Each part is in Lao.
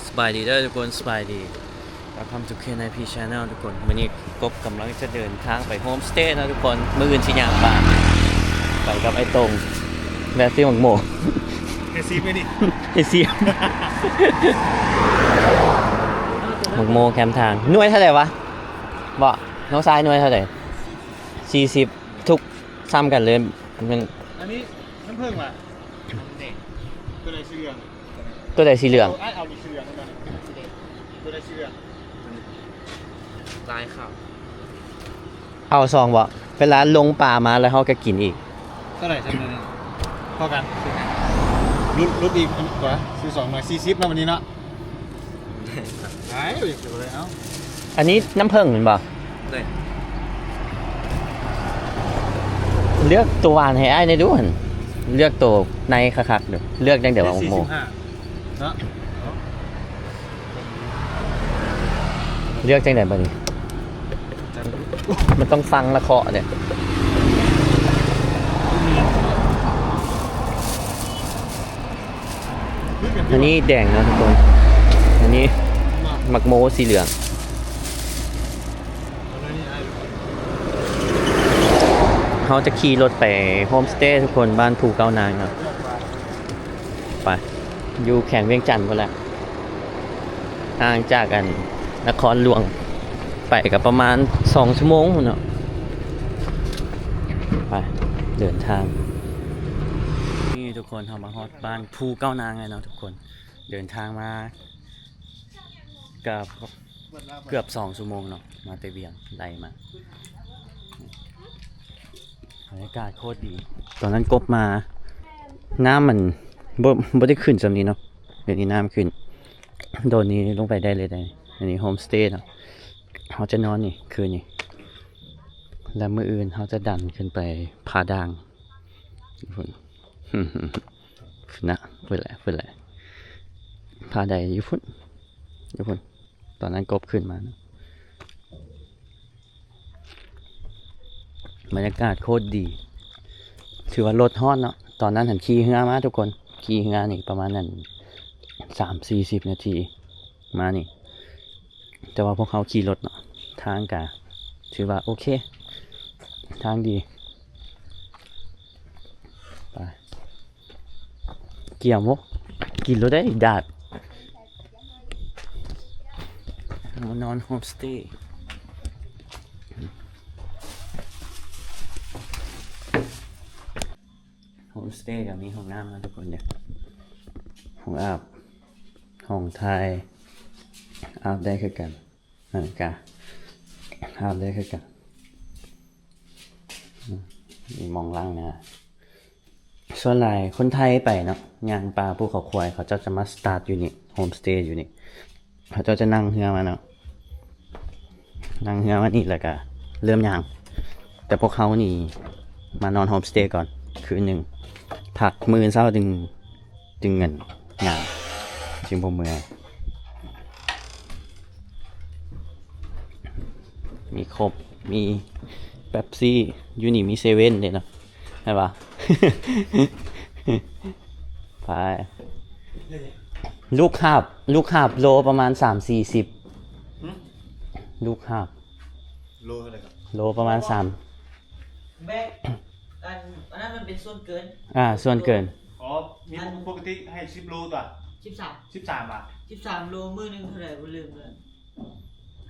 ສະບາຍດີເດີທຸກຄົນ ສະບາຍດີ. Welcome to K nine P Channel ທຸກຄົນ. ມື້ນີ້ກົບກຳລັງຈະເດີນທາງໄປໂຮມສະເຕເນາະທຸກຄົນ. ມື້ອື່ນຊິຍ່າງໄປ ໄປກັບອ້າຍໂຕ່ງ ແລະຊື້ໝາກໂມ ໄດ້ຊີບໄປນີ້ ໄດ້ຊີບ ໝາກໂມແຄມທາງ. ໜ່ວຍເທົ່າໃດວະ? ບໍ່ ນ້ອງຊາຍໜ່ວຍເທົ່າໃດ? ສີ່ສິບ ທຸກຊ້ຳກັນເລີຍ. ມັນ ອັນນີ້ນ້ຳເຜິ້ງຫວາ? ຕົວໃດສີເຫຼືອງ? ຕົວໃດສີເຫຼືອງ? ເອົາ ເອົາ ເອົາສີເຫຼືອງ ຕົວໃດສີເຫຼືອງ? ລາຍຂາວ. ເອົາສອງບໍ່? ເວລາລົງປາມາແລ້ວເຮົາກໍກິນອີກ. ເທົ່າໃດຊັ້ນນີ້? ພໍກັນ. ຫຼຸດ ຫຼຸດອີກ ອັນນີ້ກວ່າ ຊື້ສອງໜ່ວຍ ສີ່ສິບເນາະ ມື້ນີ້ເນາະ. ໄດ້ ເອົາ ອັນນີ້ນ້ຳເຜິ້ງແມ່ນບໍ່? ເລືອກຕົວຫວານໃຫ້ອ້າຍແດ່ດູຫັ້ນ. ເລືອກໂຕໃນຄັກໆດູ. ເລືອກຈັ່ງໃດວະ ສີ່ສິບຫ້າເນາະ. ເລືອກຈັ່ງໃດບັດນີ້? ມັນຕ້ອງຟັງລະເຄາະເດ້. ອັນນີ້ແດງເນາະທຸກຄົນ. ອັນນີ້ໝາກໂມສີເຫຼືອງ. ເຮົາຈະຂີ່ລົດໄປໂຮມສະເຕທຸກຄົນ ບ້ານພູເກົ້ານາງເນາະ. ໄປ ຢູ່ແຂວງວຽງຈັນພຸ້ນແຫຼະ. ຫ່າງຈາກອັນນະຄອນຫຼວງໄປກໍປະມານສອງຊົ່ວໂມງພຸ້ນເນາະ. ໄປ ເດີນທາງ. ນີ້ທຸກຄົນ ເຮົາມາຮອດບ້ານພູເກົ້ານາງແລ້ວເນາະທຸກຄົນ. ເດີນທາງມາກັບເກືອບສອງຊົ່ວໂມງເນາະ ມາແຕ່ວຽງໄລ່ມາ. ບັນຍາກາດໂຄດດີ. ຕອນນັ້ນກົບມາ ນ້ຳມັນບໍ່ ບໍ່ໄດ້ຂຶ້ນສ່ຳນີ້ເນາະ. ດຽວນີ້ນ້ຳຂຶ້ນ. ໂດດນີ້ລົງໄປໄດ້ເລີຍເດ້. ອັນນີ້ໂຮມສະເຕເນາະ. ເຮົາຈະນອນນີ້ຄືນນີ້ ແລ້ວມື້ອື່ນເຮົາຈະດັນຂຶ້ນໄປຜາດ່າງພຸ້ນ ພຸ້ນນະ. ພຸ້ນແຫຼະ ພຸ້ນແຫຼະ. ຜາໃດຢູ່ພຸ້ນ ຢູ່ພຸ້ນ. ຕອນນັ້ນກົບຂຶ້ນມາເນາະ. ບັນຍາກາດໂຄດດີ. ຖືວ່າລົດຮອດເນາະ. ຕອນນັ້ນຫັ້ນຂີ່ເຮືອມາທຸກຄົນ. ຂີ່ເຮືອນີ້ປະມານນັ້ນ ສາມສີ່ສິບນາທີມານີ້. ແຕ່ວ່າພວກເຮົາຂີ່ລົດເນາະ. ທາງກະຖືວ່າໂອເຄ ທາງດີ. ໄປ ກຽມບໍ່? ກິນໂລດໄດ໋ ດາດ. ເຮົາມານອນໂຮມສະເຕ. ໂຮມສະເຕກໍມີຫ້ອງນ້ຳນະທຸກຄົນເດີ. ຫ້ອງອາບ ຫ້ອງຖ່າຍ ອາບໄດ້ຄືກັນ. ເອີ ກະອາບໄດ້ຄືກັນ. ອືມ ມີໝ່ອງລ້າງໜ້າ. ສ່ວນຫຼາຍຄົນໄທໄປເນາະ ຍ່າງປ່າພູເຂົາຄວາຍ ເຂົາເຈົ້າຈະມາສະຕາດຢູ່ນີ້ ໂຮມສະເຕຢູ່ນີ້. ເຂົາເຈົ້າຈະນັ່ງເຮືອມາເນາະ ນັ່ງເຮືອມານີ້ ແລ້ວກະເລີ່ມຍ່າງ. ແຕ່ພວກເຮົານີ້ມານອນໂຮມສະເຕກ່ອນຄືນໜຶ່ງ ພັກມື້ອື່ນເຊົ້າຈຶ່ງ ຈຶ່ງເງິນງານຈຶ່ງບໍ່ເມື່ອຍ. ມີຄົບ ມີເປັບຊີ ຢູ່ນີ້ມີເຊເວັ່ນເດ້ເນາະ ແມ່ນບໍ່? ໄປ ລູກຫາບ ລູກຫາບໂລປະມານສາມສີ່ສິບ. ຫຶ? ລູກຫາບ ໂລເທົ່າໃດກໍ? ໂລປະມານສາມ ແບກ ອັນ ອັນນັ້ນມັນເປັນສ່ວນເກີນ. ອ່າ ສ່ວນເກີນ. ອໍ ມີ ອັນ ປົກກະຕິໃຫ້ສິບໂລຕົວະ? ສິບສາມ ສິບສາມບາດ. ສິບສາມໂລ ມື້ໜຶ່ງເທົ່າໃດບໍ່ລືມເລີຍ?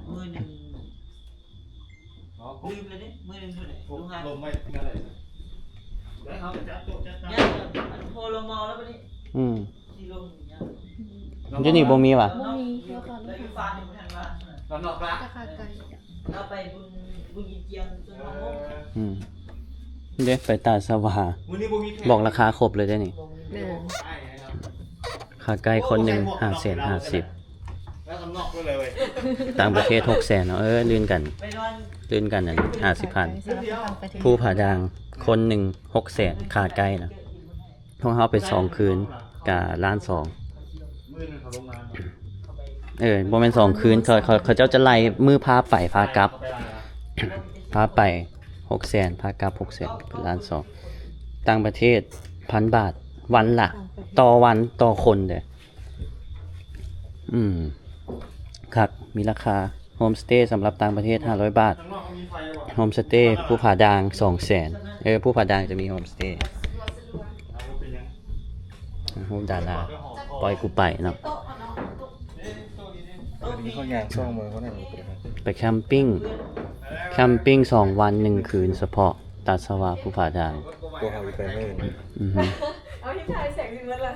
ມື້ໜຶ່ງ ອໍ ລືມແລ້ວເດ້ ມື້ໜຶ່ງເທົ່າໃດ? ລົງມາເທົ່າໃດ? ໄດ້ເຮົາກໍຈັດໂຕະຈັດຕັ່ງ ອັນພໍລາວເມົາແລ້ວບັດນີ້. ອືມ ຊິລົງຫຍັງ? ຢູ່ນີ້ບໍ່ມີຫວາ? ບໍ່ມີ ເຮົາເຂົ້າ ເຮົາຢູ່ຟາດນີ້ບໍ່ທັນວ່າ ລາວນອກລະ ຈະຄາໄກ ລາວໄປບຸນ ບຸນກິນຈຽງຈົນມາໂມງ. ເອີ ອືມ ເດ້ ໄປຕາດສະຫວາ ມື້ນີ້ບໍ່ມີແຂກ ບອກລາຄາຄົບເລີຍເດ້ນີ້. ແມ່ນ ຄ່າໄກ່ຄົນໜຶ່ງຫ້າແສນຫ້າສິບ ຕ່າງປະເທດຫົກແສນເນາະ. ເອີ ລື່ນກັນ ລື່ນກັນນັ້ນຫ້າສິບພັນ. ພູຜາດ່າງຄົນໜຶ່ງຫົກແສນ ຄ່າໄກ່ນະ. ພວກເຮົາໄປສອງຄືນກະລ້ານສອງ. ເອີ ບໍ່ແມ່ນສອງຄືນ ເຂົາ ເຂົາ ເຂົາເຈົ້າຈະໄລ່ມື້ພາໄປພາກັບ ພາໄປຫົກແສນ ພາກັບຫົກແສນ ເປັນລ້ານສອງ. ຕ່າງປະເທດພັນບາດ ວັນລະ ຕໍ່ວັນ ຕໍ່ຄົນເດີ້. ອືມ ຄັກ ມີລາຄາ ໂຮມສະເຕສຳລັບຕ່າງປະເທດ ຫ້າຮ້ອຍບາດ ໂຮມສະເຕພູຜາດ່າງ ສອງແສນ ເອີ ພູຜາດ່າງຈະມີໂຮມສະເຕ ຮູບດາລາ ປ່ອຍກູໄປເນາະ. ເຂົາຍ່າງຊ່ອງເມືອງເຂົານັ້ນ ໄປແຄມປິງ ແຄມປິງສອງວັນໜຶ່ງຄືນ ສະເພາະຕາດສະຫວາ ພູຜາດ່າງ ພວກເຮົາຢູ່ໄປມື້ອື່ນ ອືຮຶ ເອົາທີ່ຖ່າຍແສງຊິເໝິດລະ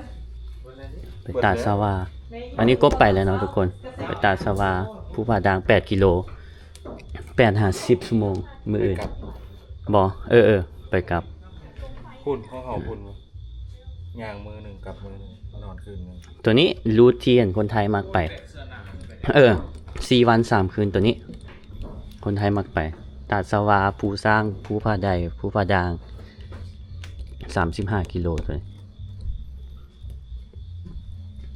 ໄປຕາດສະຫວາ ອັນນີ້ກົບໄປແລ້ວເນາະທຸກຄົນ ໄປຕາດສະຫວາ ພູຜາດ່າງ ແປດກິໂລ ແປດຫາສິບຊົ່ວໂມງ ມື້ອື່ນ ໄປກັບ ບໍ່ ເອີໆ ໄປກັບ ພຸ້ນ ຂອງເຮົາພຸ້ນ ຍ່າງມື້ໜຶ່ງ ກັບມື້ໜຶ່ງ ນອນຄືນໜຶ່ງ ໂຕນີ້ ຮູດທີ່ອັນຄົນໄທມັກໄປ ເອີ ສີ່ວັນສາມຄືນ ໂຕນີ້ ຄົນໄທມັກໄປ ຕາດສະຫວາ ພູຊ້າງ ພູຜາໄດ ພູຜາດ່າງ ສາມສິບຫ້າກິໂລ ໂຕນີ້.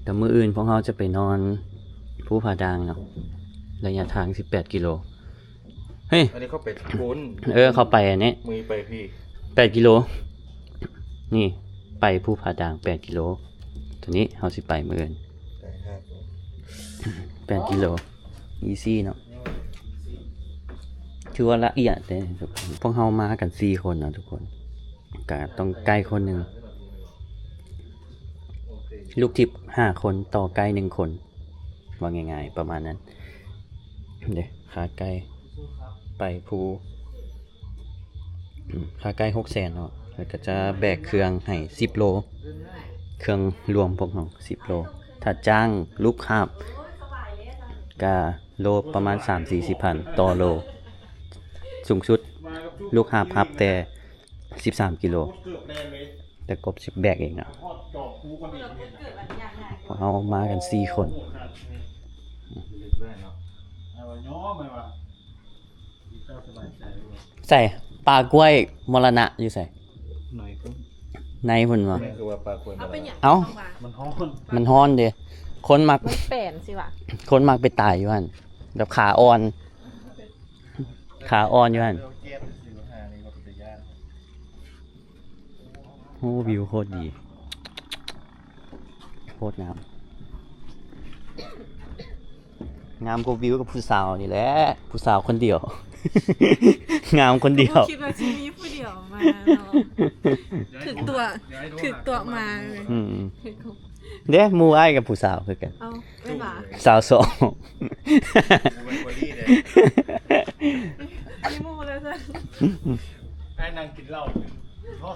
ແຕ່ມື້ອື່ນພວກເຮົາຈະໄປນອນພູຜາດ່າງເນາະ ໄລຍະທາງສິບແປດກິໂລ ເຮີ້ຍ ອັນນີ້ເຂົາໄປພຸ້ນ ເອີ ເຂົາໄປອັນນີ້ ມື້ໄປພີ້ ແປດກິໂລ ນີ້ ໄປພູຜາດ່າງ ແປດກິໂລ ໂຕນີ້ເຮົາຊິໄປມື້ອື່ນ ໄປຫາ ແປດກິໂລ ອີຊີເນາະ ຖືວ່າລະອຽດເດ້. ພວກເຮົາມາກັນສີ່ຄົນເນາະທຸກຄົນ ກະຕ້ອງໄກຄົນໜຶ່ງ ລູກທິບຫ້າຄົນ ຕໍ່ໄກໜຶ່ງຄົນ ເວົ້າງ່າຍໆ ປະມານນັ້ນເດ້. ຄ່າໄກໄປພູ ອືມ ຄ່າໄກຫົກແສນເນາະ ແລ້ວກະຈະແບກເຄື່ອງໃຫ້ສິບໂລ ເຄື່ອງລວມພວກເຮົາສິບໂລ ຖ້າຈ້າງລູກຫາບກະໂລປະມານສາມສີ່ສິບພັນຕໍ່ໂລ ສູງສຸດລູກຫາບຮັບແຕ່ ສິບສາມກິໂລ ແຕ່ກົບຊິແບກເອງເນາະ. ພວກເຮົາມາກັນສີ່ຄົນ ໃສ່ ປ່າກ້ວຍມໍລະນະຢູ່ໃສ? ໃນພຸ້ນ ໃນພຸ້ນບໍ່? ແມ່ນຄືວ່າປ່າກ້ວຍມໍລະນະ ເອົ້າ ມັນຮ້ອນ ມັນຮ້ອນເດ້ ຄົນມັກ ມັນແປນຊິວະ ຄົນມັກໄປຕາຍຢູ່ຫັ້ນ ແບບຂາອ່ອນ ຂາອ່ອນຢູ່ຫັ້ນ. ໂອ້ ວິວໂຄດດີ ໂຄດງາມ ງາມກວ່າວິວກັບຜູ້ສາວນີ້ແຫຼະ ຜູ້ສາວຄົນດຽວ ງາມຄົນດຽວ ຄິດວ່າຊິມີຜູ້ດຽວມາເນາະ ຖືກຕົວະ ຖືກຕົວະມາເລີຍ ອືມ ເດ້ ໝູ່ອ້າຍກັບຜູ້ສາວຄືກັນ ເອົ້າ ແມ່ນຫວາ ສາວສອງ ມີໝູ່ແລ້ວຊັ້ນ ອ້າຍນັ່ງກິນເຫຼົ້າ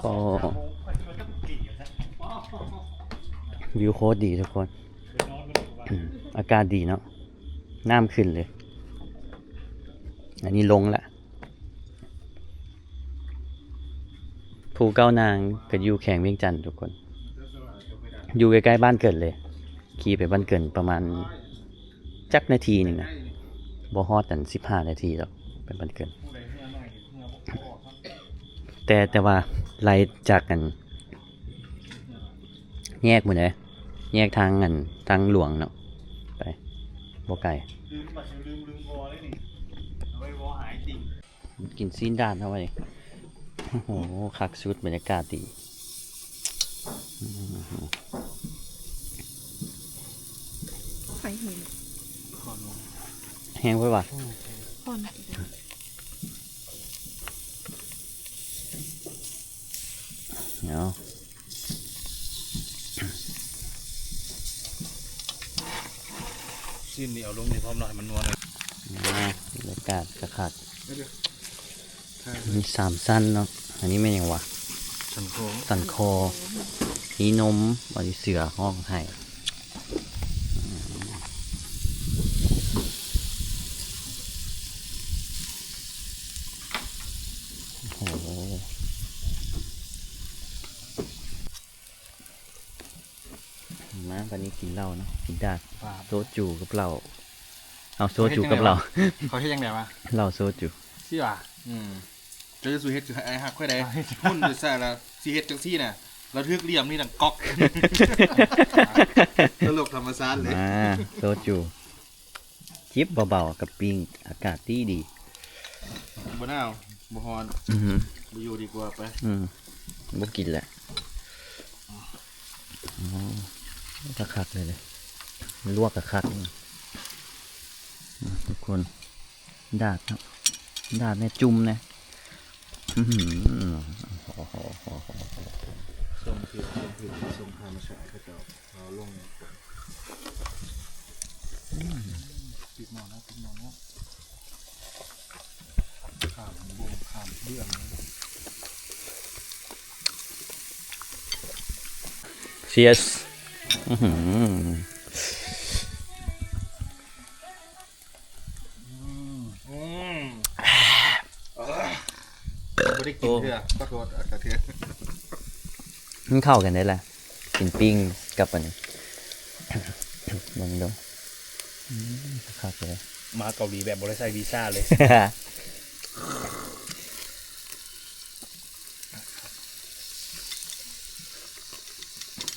ອໍ ວິວໂຄດດີທຸກຄົນ ອາກາດດີເນາະ ນ້ຳຂຶ້ນເລີຍ ອັນນີ້ລົງລະ ພູເກົ້ານາງກະຢູ່ແຂວງວຽງຈັນທຸກຄົນ ຢູ່ໃກ້ໆບ້ານເກີດເລີຍ ຂີ່ໄປບ້ານເກີດປະມານຈັກນາທີໜຶ່ງນະ ບໍ່ຮອດອັນສິບຫ້ານາທີດອກ ໄປບ້ານເກີດ ແຕ່ ແຕ່ວ່າໄລ່ຈາກອັນ ແຍກໝົດເດ້ ແຍກທາງອັນ ທາງຫຼວງເນາະ ໄປ ບໍ່ໄກ ກິນຊີ້ນດາດເຮົາໄວ້ ໂອ້ໂຫ ຄັກສຸດ ບັນຍາກາດດີ ໄຟແຮງ ແຮງໄປຫວາ? ເອົາ ຊີ້ນນີ້ເອົາລົງນີ້ພ້ອມເນາະ ໃຫ້ມັນນົວໜ້ອຍ ອ່າ ບັນຍາກາດຄັກໆ ມີສາມຊັ້ນເນາະ ອັນນີ້ແມ່ນຫຍັງຫວາ? ສັນຄໍ ສັນຄໍ ມີນົມ ບາດນີ້ເສືອຮ້ອງໄຫ້. ໂອ້ໂຫ ມາ ບາດນີ້ກິນເຫຼົ້າເນາະ ກິນດາດ ໂຊຈູກັບເຫຼົ້າ ເອົາໂຊຈູກັບເຫຼົ້າ ເຂົາເຮັດຈັ່ງໃດວະ ເຫຼົ້າໂຊຈູ ຊິຫວາ ອືມ ເຈົ້າຊິເຮັດຄືອ້າຍຮັກຂ້ອຍໃດ ເອົາເຮັດ ຄົນຢູ່ໃສລະຊິເຮັດຈັ່ງຊີ້ນະ ລະຖືກຫຼ່ຽມນີ້ດັງກອກ ຕະຫຼົກທຳມະຊາດເລີຍ ມາ ໂຊຈູ ຈິບເບົາໆກັບປີ້ງ ອາກາດດີໆ ບໍ່ໜາວ ບໍ່ຮ້ອນ ອືຮຶ ບໍ່ຢູ່ດີກວ່າ ໄປ ອືມ ບໍ່ກິນແຫຼະ ໂອ້ ຄັກໆເລີຍເດ. ລວກກະຄັກ ອືມ ທຸກຄົນ ດາດເນາະ ດາດແນ່ ຈຸ່ມແນ່ ອືຫື ສົ້ມຄື ສົ້ມຄື ສົ້ມທຳມະຊາດເຂົາເຈົ້າ ເອົາລົງ ອືມ ປິດໝໍ້ແລ້ວ ປິດໝໍ້ແລ້ວ. ຂ້າມບົງຂ້າມເບື້ອງ Cheers ອືຫື ອືມ ອືມ ບໍ່ໄດ້ກິນເທື່ອ ຂໍໂທດ ອາກາເທ ມັນເຂົ້າກັນໄດ້ລະ ກິນປີ້ງກັບອັນນີ້ ເບິ່ງດູ ອືມ ຄັກເລີຍ ມາເກົາຫຼີແບບບໍ່ໄດ້ໃຊ້ວີຊາເລີຍ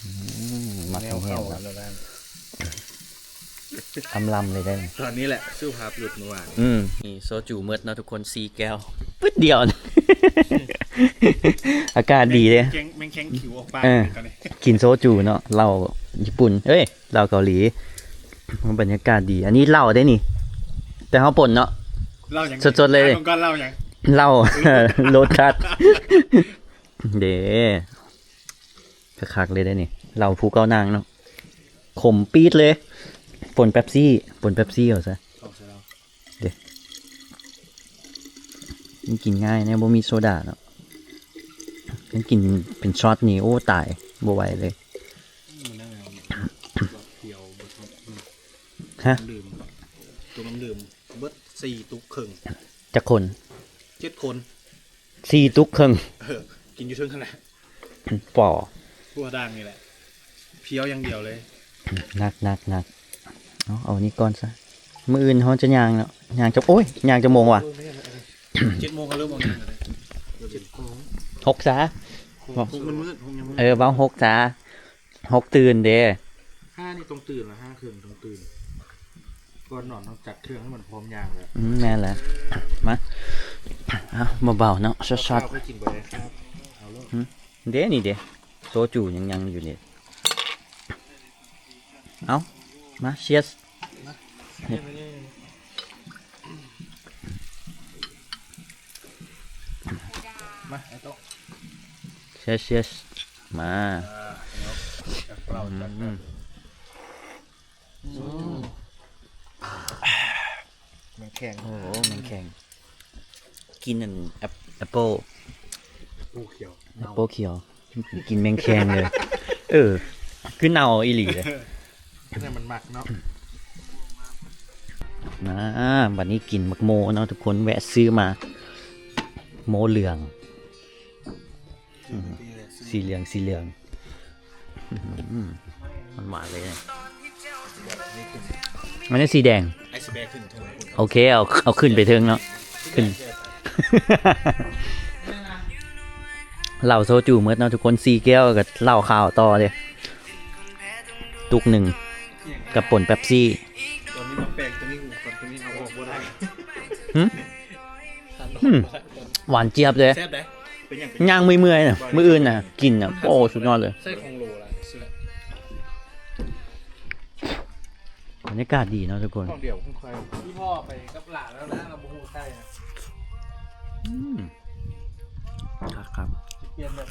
ອືມ ມັກແຮງໆ ແນວເຂົ້າ ເນາະ ອັນນັ້ນ ອຳລຳເລີຍເດ້ ຕອນນີ້ແຫຼະ ສູ້ພາບຫຼຸດມື້ວານ ອືມ ນີ້ໂຊຈູໝົດເນາະທຸກຄົນ ສີ່ແກ້ວ ປຶດດຽວ ອາກາດດີເດ້ ແມ່ງແຂງ ແມ່ງແຂງຂິວອອກປາກ ເອີ ຕອນນີ້ ກິນໂຊຈູເນາະ ເຫຼົ້າຍີ່ປຸ່ນ ເອີຍ ເຫຼົ້າເກົາຫຼີ ບັນຍາກາດດີ ອັນນີ້ເຫຼົ້າເດ້ນີ້ ແຕ່ເຮົາປົ່ນເນາະ ເຫຼົ້າຫຍັງ ສົດໆເລີຍ ເຫຼົ້າ ໂລຕັສ ເດ້ ຄັກໆເລີຍເດ້ນີ້ ເຫຼົ້າພູເກົ້ານາງເນາະ ຂົມປີດເລີຍ ປົ່ນເປັບຊີ ປົ່ນເປັບຊີເອົາຊະ ເດ້ ມັນກິນງ່າຍແນວບໍ່ມີໂຊດາເນາະ ຄັນກິນເປັນຊັອດນີ້ ໂອ້ ຕາຍ ບໍ່ໄຫວເລີຍ ຮະ ນ້ຳດື່ມ ຕຸກນ້ຳດື່ມເບິດສີ່ຕຸກເຄິ່ງ ຈັກຄົນ ເຈັດຄົນ ສີ່ຕຸກເຄິ່ງ ເອີ ກິນຢູ່ເທິງຫັ້ນແຫຼະ ປໍ ທົ່ວດ່າງນີ້ແຫຼະ ພຽວຢ່າງດຽວເລີຍ ໜັກ ໜັກ ໜັກ ເອົາ ເອົານີ້ກ່ອນຊະ ມື້ອື່ນເຮົາຈະຍ່າງເນາະ ຍ່າງຈັກ ໂອ້ຍ ຍ່າງຈັກໂມງວະ ເຈັດໂມງເຮົາເລີ່ມອອກຍ່າງແລ້ວເດ້ ເຈັດໂມງ ຫົກຊະ ຫົກ ມັນມືດ ຫົກຍັງມືດ ເອີ ເວົ້າຫົກຊະ ຫົກຕື່ນເດ້ ຫ້ານີ້ຕ້ອງຕື່ນລະ ຫ້າເຄິ່ງຕ້ອງຕື່ນ ກ່ອນນອນຕ້ອງຈັດເຄື່ອງໃຫ້ມັນພ້ອມຍ່າງແລ້ວ ອືມ ແມ່ນແຫຼະ ມາ ເອົາ ເບົາໆເນາະ ຊັອດໆ ເອົາເລີຍ ເດ້ ນີ້ເດ້ ໂຊຈູຍັງ ຍັງຢູ່ນີ້ ເອົາ ມາ Cheers ມາ Cheers ມາ Cheers ມາ ອືມ ແມ່ງແຂງ ໂອ້ໂຫ ແມ່ງແຂງ ກິນອັນແອັບ ແອັບເປິ້ນ ແອັບເປິ້ນຂຽວ ແອັບເປິ້ນຂຽວ ກິນແມ່ງແຂງເລີຍ ເອີ ຄືເນົ່າອີ່ຫຼີເລີຍ ແຕ່ມັນມັກເນາະ ມາ ບັດນີ້ກິນໝາກໂມເນາະທຸກຄົນ ແວະຊື້ມາ ໂມເຫຼືອງ ອືມ ສີເຫຼືອງ ສີເຫຼືອງ ອືມ ມັນຫວານເລີຍ ອັນນີ້ສີແດງ ໂອເຄ ເອົາ ເອົາຂຶ້ນໄປເທິງເນາະ ຂຶ້ນ ເຫຼົ້າໂຊຈູໝົດເນາະທຸກຄົນ ສີ່ແກ້ວ ແລ້ວກໍເຫຼົ້າຂາວຕໍ່ເດ້ ຕຸກໜຶ່ງ ກັບປົນເປັບຊີ ຕອນນີ້ມາແປງຕົວນີ້ ຕອນຕົວນີ້ເອົາອອກບໍ່ໄດ້ ຫື ຫື ຫວານຈຽບເດ້ ແຊບເດ້ ເປັນຫຍັງ ຍ່າງເມື່ອຍໆນະ ມື້ອື່ນນະ ກິນນະ ໂອ້ ສຸດຍອດເລີຍ ໃສ່ຂອງໂຫຼລະ ບັນຍາກາດດີເນາະທຸກຄົນ ຂອງດຽວຂອງຂ້ອຍ ອີ່ພໍ່ໄປກັບຫຼານແລ້ວນະ ລາວບໍ່ຮູ້ໃສ່ນະ ອືມ ຄັກໆ ຊິປ່ຽນແບບ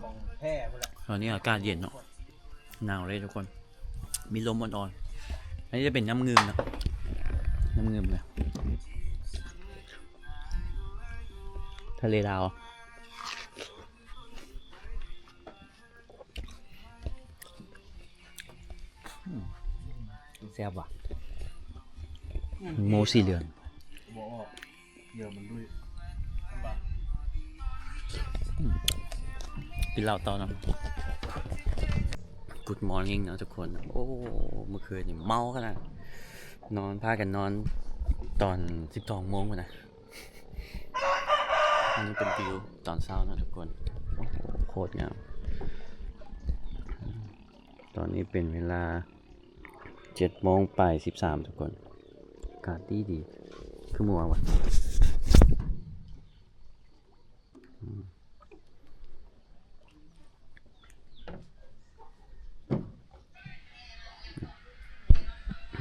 ຂອງແທ້ພຸ້ນແຫຼະ ຕອນນີ້ອາກາດເຢັນເນາະ ໜາວເລີຍທຸກຄົນ ມີລົມອ່ອນໆ ອັນນີ້ຈະເປັນນ້ຳງື່ມເນາະ ນ້ຳງື່ມເລີຍ ທະເລລາວ ອືມ ແຊບຫວະ ໂມສີເຫຼືອງ ບໍ່ອອກ ດຽວມັນລຸຍ ອືມ ກິນເຫຼົ້າຕໍ່ເນາະ Good morning ເນາະທຸກຄົນ ໂອ້ ເມື່ອຄືນນີ້ເມົາຂະໜາດ ນອນ ພາກັນນອນຕອນສິບສອງໂມງພຸ້ນນະ ອັນນີ້ເປັນວິວຕອນເຊົ້າເນາະທຸກຄົນ ໂອ້ໂຫ ໂຄດງາມ ຕອນນີ້ເປັນເວລາ ເຈັດໂມງປາຍສິບສາມທຸກຄົນ ອາກາດດີດີ ຄືເມື່ອວານ ອືມ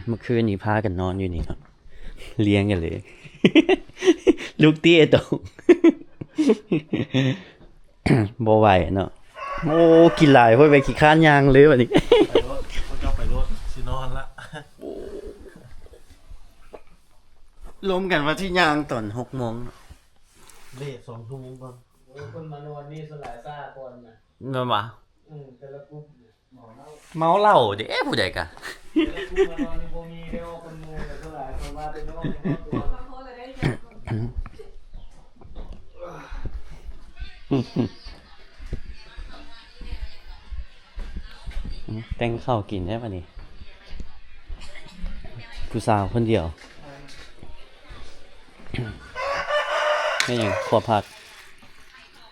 ເມື່ອຄືນນີ້ພາກັນນອນຢູ່ນີ້ເນາະ ລຽງກັນເລີຍ ລູກເຕ້ຕົກ ບໍ່ໄຫວເນາະ. ໂອ້ ກິນຫຼາຍໂພດ ໄປຂີ້ຄ້ານຍ່າງເລີຍບັດນີ້ ໄປໂລດ ພວກເຈົ້າໄປໂລດ ຊິນອນລະ. ລົມກັນວ່າຊິຍ່າງຕອນຫົກໂມງເນາະ ເລດສອງຊົ່ວໂມງກ່ອນ. ໂອ້ ຄົນມານອນນີ້ສ່ວນຫຼາຍຊ້າກ່ອນນະ ແມ່ນບໍ່? ອືມ ແຕ່ລະກຸ່ມ ເມົາເຫຼົ້າເດ້ ຜູ້ໃດກະ ແຕ່ລະກຸ່ມມານອນນີ້ບໍ່ມີແລ້ວ ຄົນໝູ່ສ່ວນຫຼາຍ ເພິ່ນມາແຕ່ນອກ ມາຮອດຕົວ ແຕ່ງເຂົ້າກິນໄດ້ບາດນີ້ ຜູ້ສາວຄົນດຽວ. ແມ່ນຫຍັງ? ຂົ້ວຜັກ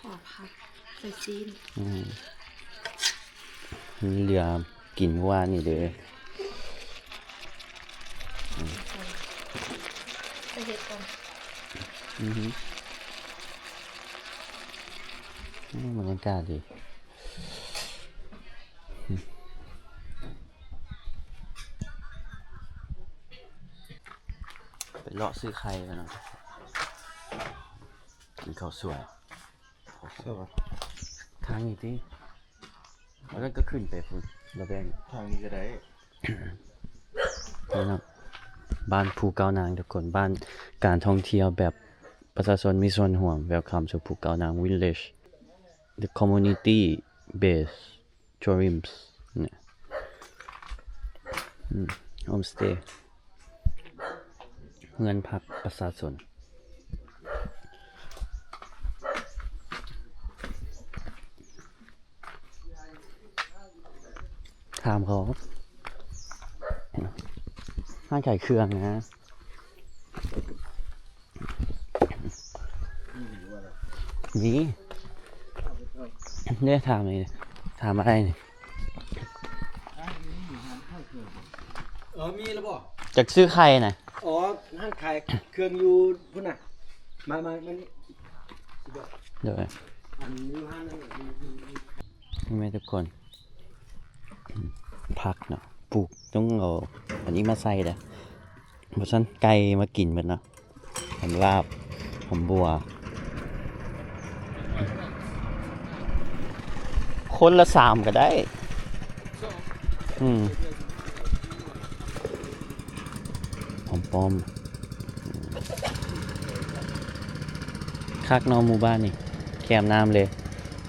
ຂົ້ວຜັກ ໃສ່ຊີ້ນ. ອືມ ມີເຫຼືອກິນມື້ວານນີ້ເດີ. ໄປເຮັດກ່ອນ. ອືຮຶ ອືມ ບັນຍາກາດດີ. ໄປເລາະຊື້ໄຂ່ກ່ອນເນາະ ກິນເຂົ້າສວຍ. ໃຊ່ປະ? ທາງນີ້ຕິ ແລ້ວກໍຂຶ້ນໄປພຸ້ນ ລະແບ່ງ ທາງນີ້ກໍໄດ້. ນີ້ເນາະ ບ້ານພູເກົ້ານາງທຸກຄົນ ບ້ານການທ່ອງທ່ຽວແບບປະຊາຊົນມີສ່ວນຮ່ວມ. Welcome to ພູເກົ້ານາງ Village, the community based tourism ນີ້ ອືມ ໂຮມສະເຕ ເຮືອນພັກປະຊາຊົນ. ຖາມເຂົາ ຮ້ານຂາຍເຄື່ອງນະ. ມີ ເດ້ ຖາມນີ້ ຖາມອາໄລນີ້. ເອີ ມີແລ້ວບໍ່? ຢາກຊື້ໄຂ່ນະ. ອໍ ຮ້ານຂາຍເຄື່ອງຢູ່ພຸ້ນນະ. ມາ ມາ ມານີ້ ຊິບອກ. ໂດຍ ອັນຢູ່ຮ້ານນັ້ນແຫຼະ. ເຫັນໄໝທຸກຄົນ? ຜັກເນາະ ປູກ ຕ້ອງເອົາອັນນີ້ມາໃສ່ເດ້ ບໍ່ຊັ້ນໄກ່ມາກິນໝົດເນາະ. ຫອມລາບ ຫອມບົວ ຄົນລະສາມກໍໄດ້. ອືມ ຫອມປ້ອມ. ຄັກເນາະ ໝູ່ບ້ານນີ້ ແຄມນ້ຳເລີຍ.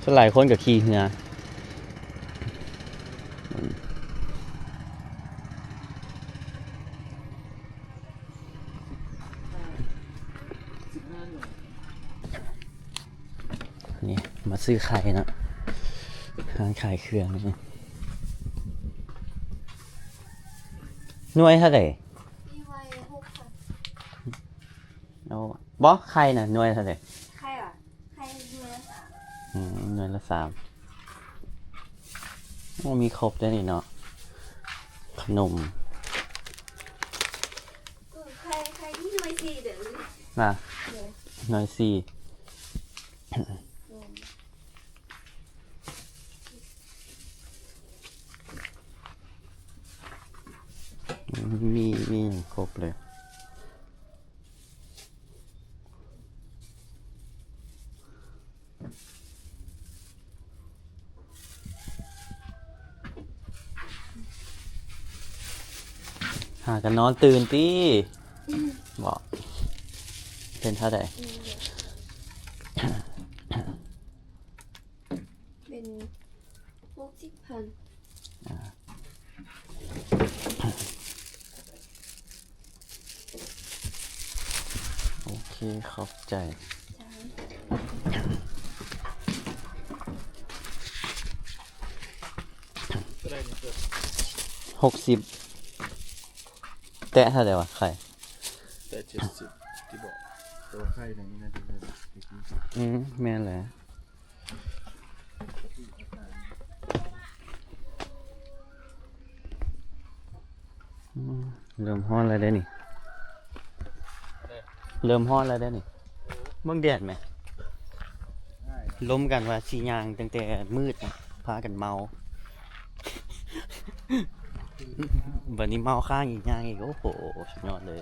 ສ່ວນຫຼາຍຄົນກໍຂີ່ເຮືອ. ນີ້ ມາຊື້ໄຂ່ເນາະ ຮ້ານຂາຍເຄື່ອງ. ໜ່ວຍເທົ່າໃດ? ນີ້ໄວ້ຫົກພັນ. ໂອ້ ບໍ່ ໄຂ່ນະ ໜ່ວຍເທົ່າໃດ? ໄຂ່ຫວາ? ໄຂ່ໜ່ວຍລະສາມ. ອືມ ໜ່ວຍລະສາມ. ໂອ້ ມີຄົບເດ້ນີ້ເນາະ ຂະໜົມ. ເອີ ໄຂ່ ໄຂ່ນີ້ໜ່ວຍສີ່ເດີ. ນະ ໂດຍ ໜ່ວຍສີ່. ແມ່ນ. ມີ ມີຄົບເລີຍ. ຫາກັນນອນຕື່ນຕິ. ອືມ ເບາະ ເປັນເທົ່າໃດ? ອືມ ເປັນຫົກສິບພັນ. ອ່າ ໂອເຄ ຂອບໃຈ. ຫົກສິບ ແຕະເທົ່າໃດວະ ໄຂ່? ແຕະເຈັດສິບຕິເບາະ ແຕ່ວ່າໄຂ່ນີ້ມັນໜ້າຈະແມ່ນ ອືມ ແມ່ນແຫຼະ. ອືມ ເລີ່ມຮ້ອນແລ້ວເດ້ນີ້ ເລີ່ມຮ້ອນແລ້ວເດ້ນີ້. ເບິ່ງແດດແມະ ລົມກັນວ່າຊິຍ່າງຕັ້ງແຕ່ມືດນະ ພາກັນເມົາ. ບັດນີ້ເມົາຄ້າງອີກ ຍ່າງອີກ ໂອ້ໂຫ ສຸດຍອດເລີຍ.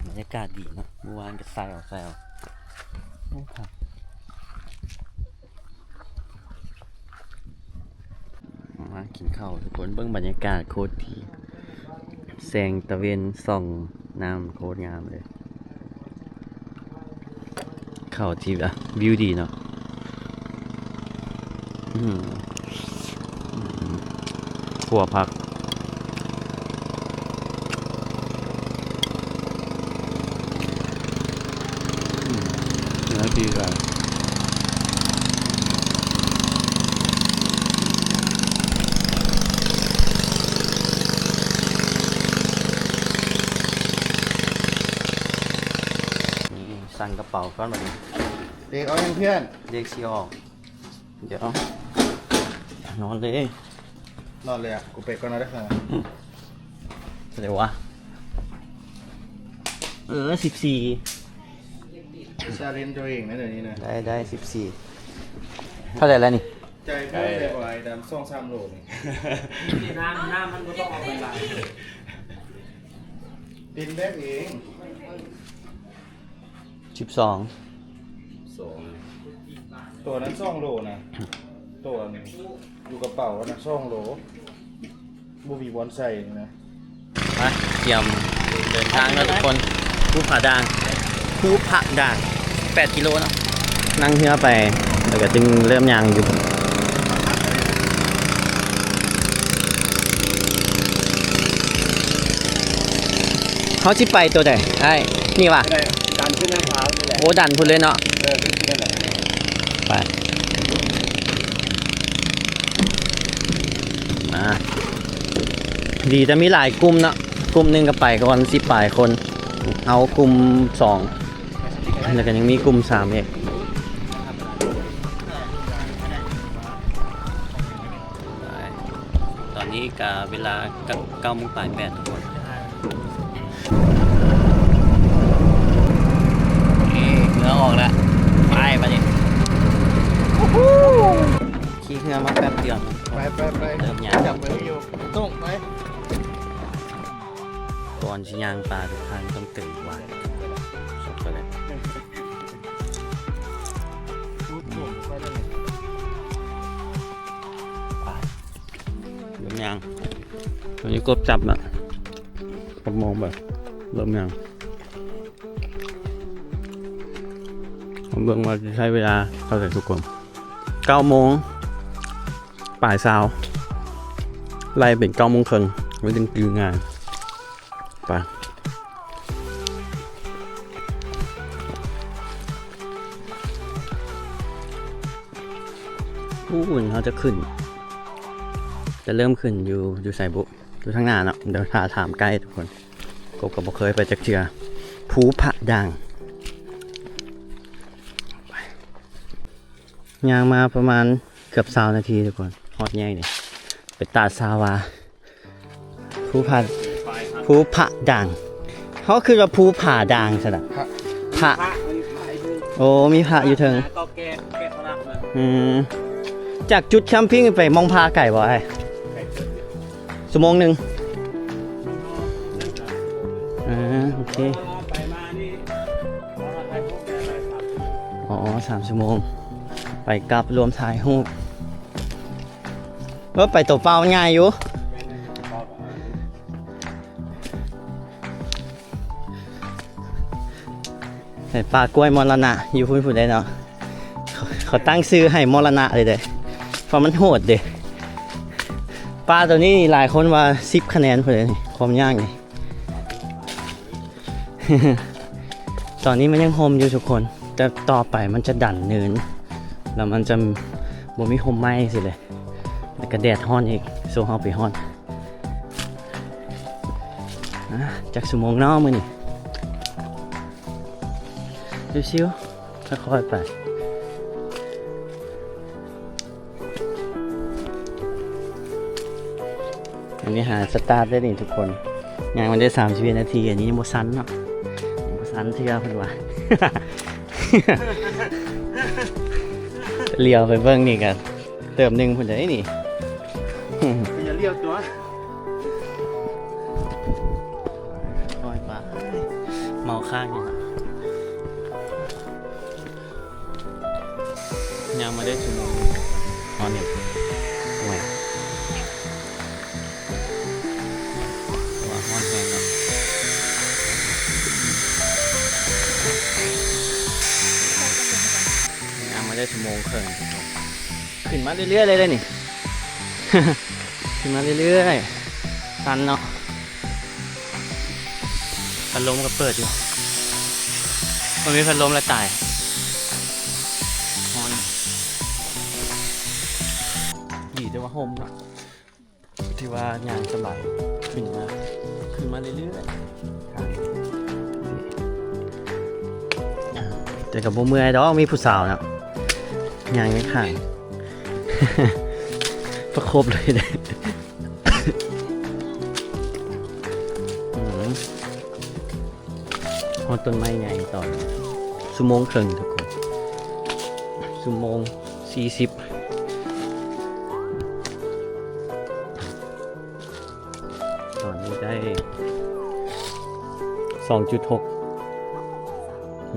ບັນຍາກາດດີເນາະ ເມື່ອວານກໍໃສ່ເອົາ ໃສ່ເອົາ ໂອ້ ຄັກ. ມາກິນເຂົ້າທຸກຄົນ ເບິ່ງບັນຍາກາດໂຄດດີ ແສງຕາເວັນສ່ອງນ້ຳໂຄດງາມເລີຍ. ເຂົ້າທີ່ແບບວິວດີເນາະ. ອືມ ຂົ້ວຜັກ ອືມ ໜ້າທີ່ຫຼາຍ. ສັ່ງກະເປົາກ່ອນບັດນີ້ ເດັກເອົາຫຍັງເພື່ອນ? ເດັກຊິອອກ ດຽວ ນອນເລີຍ ນອນເລີຍ ກູໄປກ່ອນນະເດີ. ອືມ ເທົ່າໃດວະ? ເອີ ສິບສີ່ challenge ຕົວເອງນະດຽວນີ້ນະ. ໄດ້ ໄດ້ ສິບສີ່ ເທົ່າໃດລະນີ້? ໃຈເພິ່ນໄດ້ບໍ່ ໄອ້ດຳ ສອງສາມໂລນີ້. ນ້ຳ ນ້ຳມັນບໍ່ຕ້ອງເອົາໄປຫຼາຍ ເປັນແບບເອງ. ສິບສອງ ສອງ ຕົວນັ້ນສອງໂລນະ ຕົວນັ້ນຢູ່ກະເປົານະ ສອງໂລ ບໍ່ມີບ່ອນໃສ່ນະ. ມາ ກຽມເດີນທາງແລ້ວທຸກຄົນ. ພູຜາດ່າງ ພູຜາດ່າງ ແປດກິໂລເນາະ. ນັ່ງເຮືອໄປ ແລ້ວກໍຈຶ່ງເລີ່ມຍ່າງຢູ່. ເຮົາຊິໄປຕົວໃດອ້າຍ? ນີ້ຫວາ? ໄດ້ ດັນຂຶ້ນໜ້າຜາພຸ້ນແຫຼະ. ໂອ້ ດັນພຸ້ນເລີຍເນາະ. ເອີ ຂຶ້ນນັ້ນແຫຼະ ໄປ. ມາ ດີແຕ່ມີຫຼາຍກຸ່ມເນາະ ກຸ່ມໜຶ່ງກໍໄປກ່ອນ ສິບປາຍຄົນ ເຮົາກຸ່ມສອງ ແລ້ວກໍຍັງມີກຸ່ມສາມອີກ. ຕອນນີ້ກະເວລາເກົ້າໂມງປາຍແປດທຸກຄົນ. ນີ້ເຮືອອອກແລ້ວ ໄປບາດນີ້. ຂີ່ເຮືອມາແປັບດຽວ ໄປໆໆ ເລີ່ມຍາກ ຈັບໄວ້ຢູ່ ຕົງໄປ. ກ່ອນຊິຍ່າງປ່າທຸກທ່ານຕ້ອງເຕີມນ້ຳ ໄປເລີຍ. ເລີ່ມຍ່າງ ຕອນນີ້ກົບຈັບລະ ກົບມອງໄປ ເລີ່ມຍ່າງ. ມາເບິ່ງວ່າຊິໃຊ້ເວລາເທົ່າໃດທຸກຄົນ. ເກົ້າໂມງປາຍຊາວ ໄລ່ເປັນເກົ້າໂມງເຄິ່ງ ມັນຈຶ່ງຈື່ງ່າຍ. ໄປ ພຸ້ນເຮົາຈະຂຶ້ນ ຈະເລີ່ມຂຶ້ນຢູ່ ຢູ່ໃສບຸ ຢູ່ທາງໜ້າເນາະ. ດຽວຖ້າຖາມໄກດທຸກຄົນ ກົບກໍບໍ່ເຄີຍໄປຈັກເທື່ອ ພູຜາດ່າງ. ໄປ ຍ່າງມາປະມານເກືອບຊາວນາທີທຸກຄົນ ຮອດແຍກນີ້ ເປັນຕາຊາວາ ພູຜາ ພູຜາດ່າງ ເຮົາຄິດວ່າພູຜາດ່າງຊັ້ນນະ ພະ ພະ ໂອ້ ມີພະຢູ່ເທິງ ອືມ ຈາກຈຸດແຄມປິງໄປໝ່ອງພະໄກບໍ່ອ້າຍ? ຊົ່ວໂມງໜຶ່ງ ອ່າ ໂອເຄ ອໍ ສາມຊົ່ວໂມງ ໄປກັບລວມຖ່າຍຮູບ. ເອີ ໄປຕົວເປົ່າມັນງ່າຍຢູ່ ໃສ່ປ່າກ້ວຍມໍລະນະຢູ່ພຸ້ນ ພຸ້ນເດ້ເນາະ. ເຂົາ ເຂົາຕັ້ງຊື່ໃຫ້ມໍລະນະເລີຍເດ້ ເພາະມັນໂຫດເດ້. ປ່າຕົວນີ້ຫຼາຍຄົນວ່າສິບຄະແນນພຸ້ນເດ້ ຄວາມຍາກນີ້. ຕອນນີ້ມັນຍັງຮົ່ມຢູ່ທຸກຄົນ ແຕ່ຕໍ່ໄປມັນຈະດັນເນີນ ແລ້ວມັນຈະບໍ່ມີຮົ່ມໄມ້ຊີ້ເລີຍ ແລ້ວກະແດດຮ້ອນອີກ. ໂຊເຮົາໄປຮອດ ອ່າ ຈັກຊົ່ວໂມງເນາະມື້ນີ້? ຊິວໆ ຄ່ອຍໆໄປ. ອັນນີ້ຫາສະຕາດໄດ້ນີ້ທຸກຄົນ ຍ່າງມາໄດ້ສາມສິບເອັດນາທີ ອັນນີ້ຍັງບໍ່ສັ່ນເນາະ ຍັງບໍ່ສັ່ນເທື່ອເພິ່ນວ່າ. ຫຼຽວໄປເບິ່ງນີ້ກະເຕີບໜຶ່ງພຸ້ນເດ້ນີ້. ຢ່າຫຼຽວຕົວະ. ເມົາຄ້າງຢູ່ ຍ່າງມາໄດ້ຊົ່ວໂມງ ຮອດນີ້ ໂອ້ຍ ວ່າຮ້ອນແຮງເນາະ ຍ່າງມາໄດ້ຊົ່ວໂມງເຄິ່ງ ຂຶ້ນມາເລື້ອຍໆເລີຍເດ້ນີ້ ຂຶ້ນມາເລື້ອຍໆ ຊັນເນາະ ພັດລົມກໍເປີດຢູ່ ບໍ່ມີພັດລົມລະຕາຍ ຮ້ອນ ດີແຕ່ວ່າຮົ່ມເນາະ ທີ່ວ່າຍ່າງສະບາຍ ຂຶ້ນມາ ຂຶ້ນມາເລື້ອຍໆ ແຕ່ກໍບໍ່ເມື່ອຍດອກ ມີຜູ້ສາວເນາະ ຍ່າງຂ້າງ ປະຄົບເລີຍເດ້ ອືມ ຮອດຕົ້ນໄມ້ໃຫຍ່ຕອນຊົ່ວໂມງເຄິ່ງທຸກຄົນ ຊົ່ວໂມງສີ່ສິບ ຕອນນີ້ໄດ້ສອງຈຸດຫົກ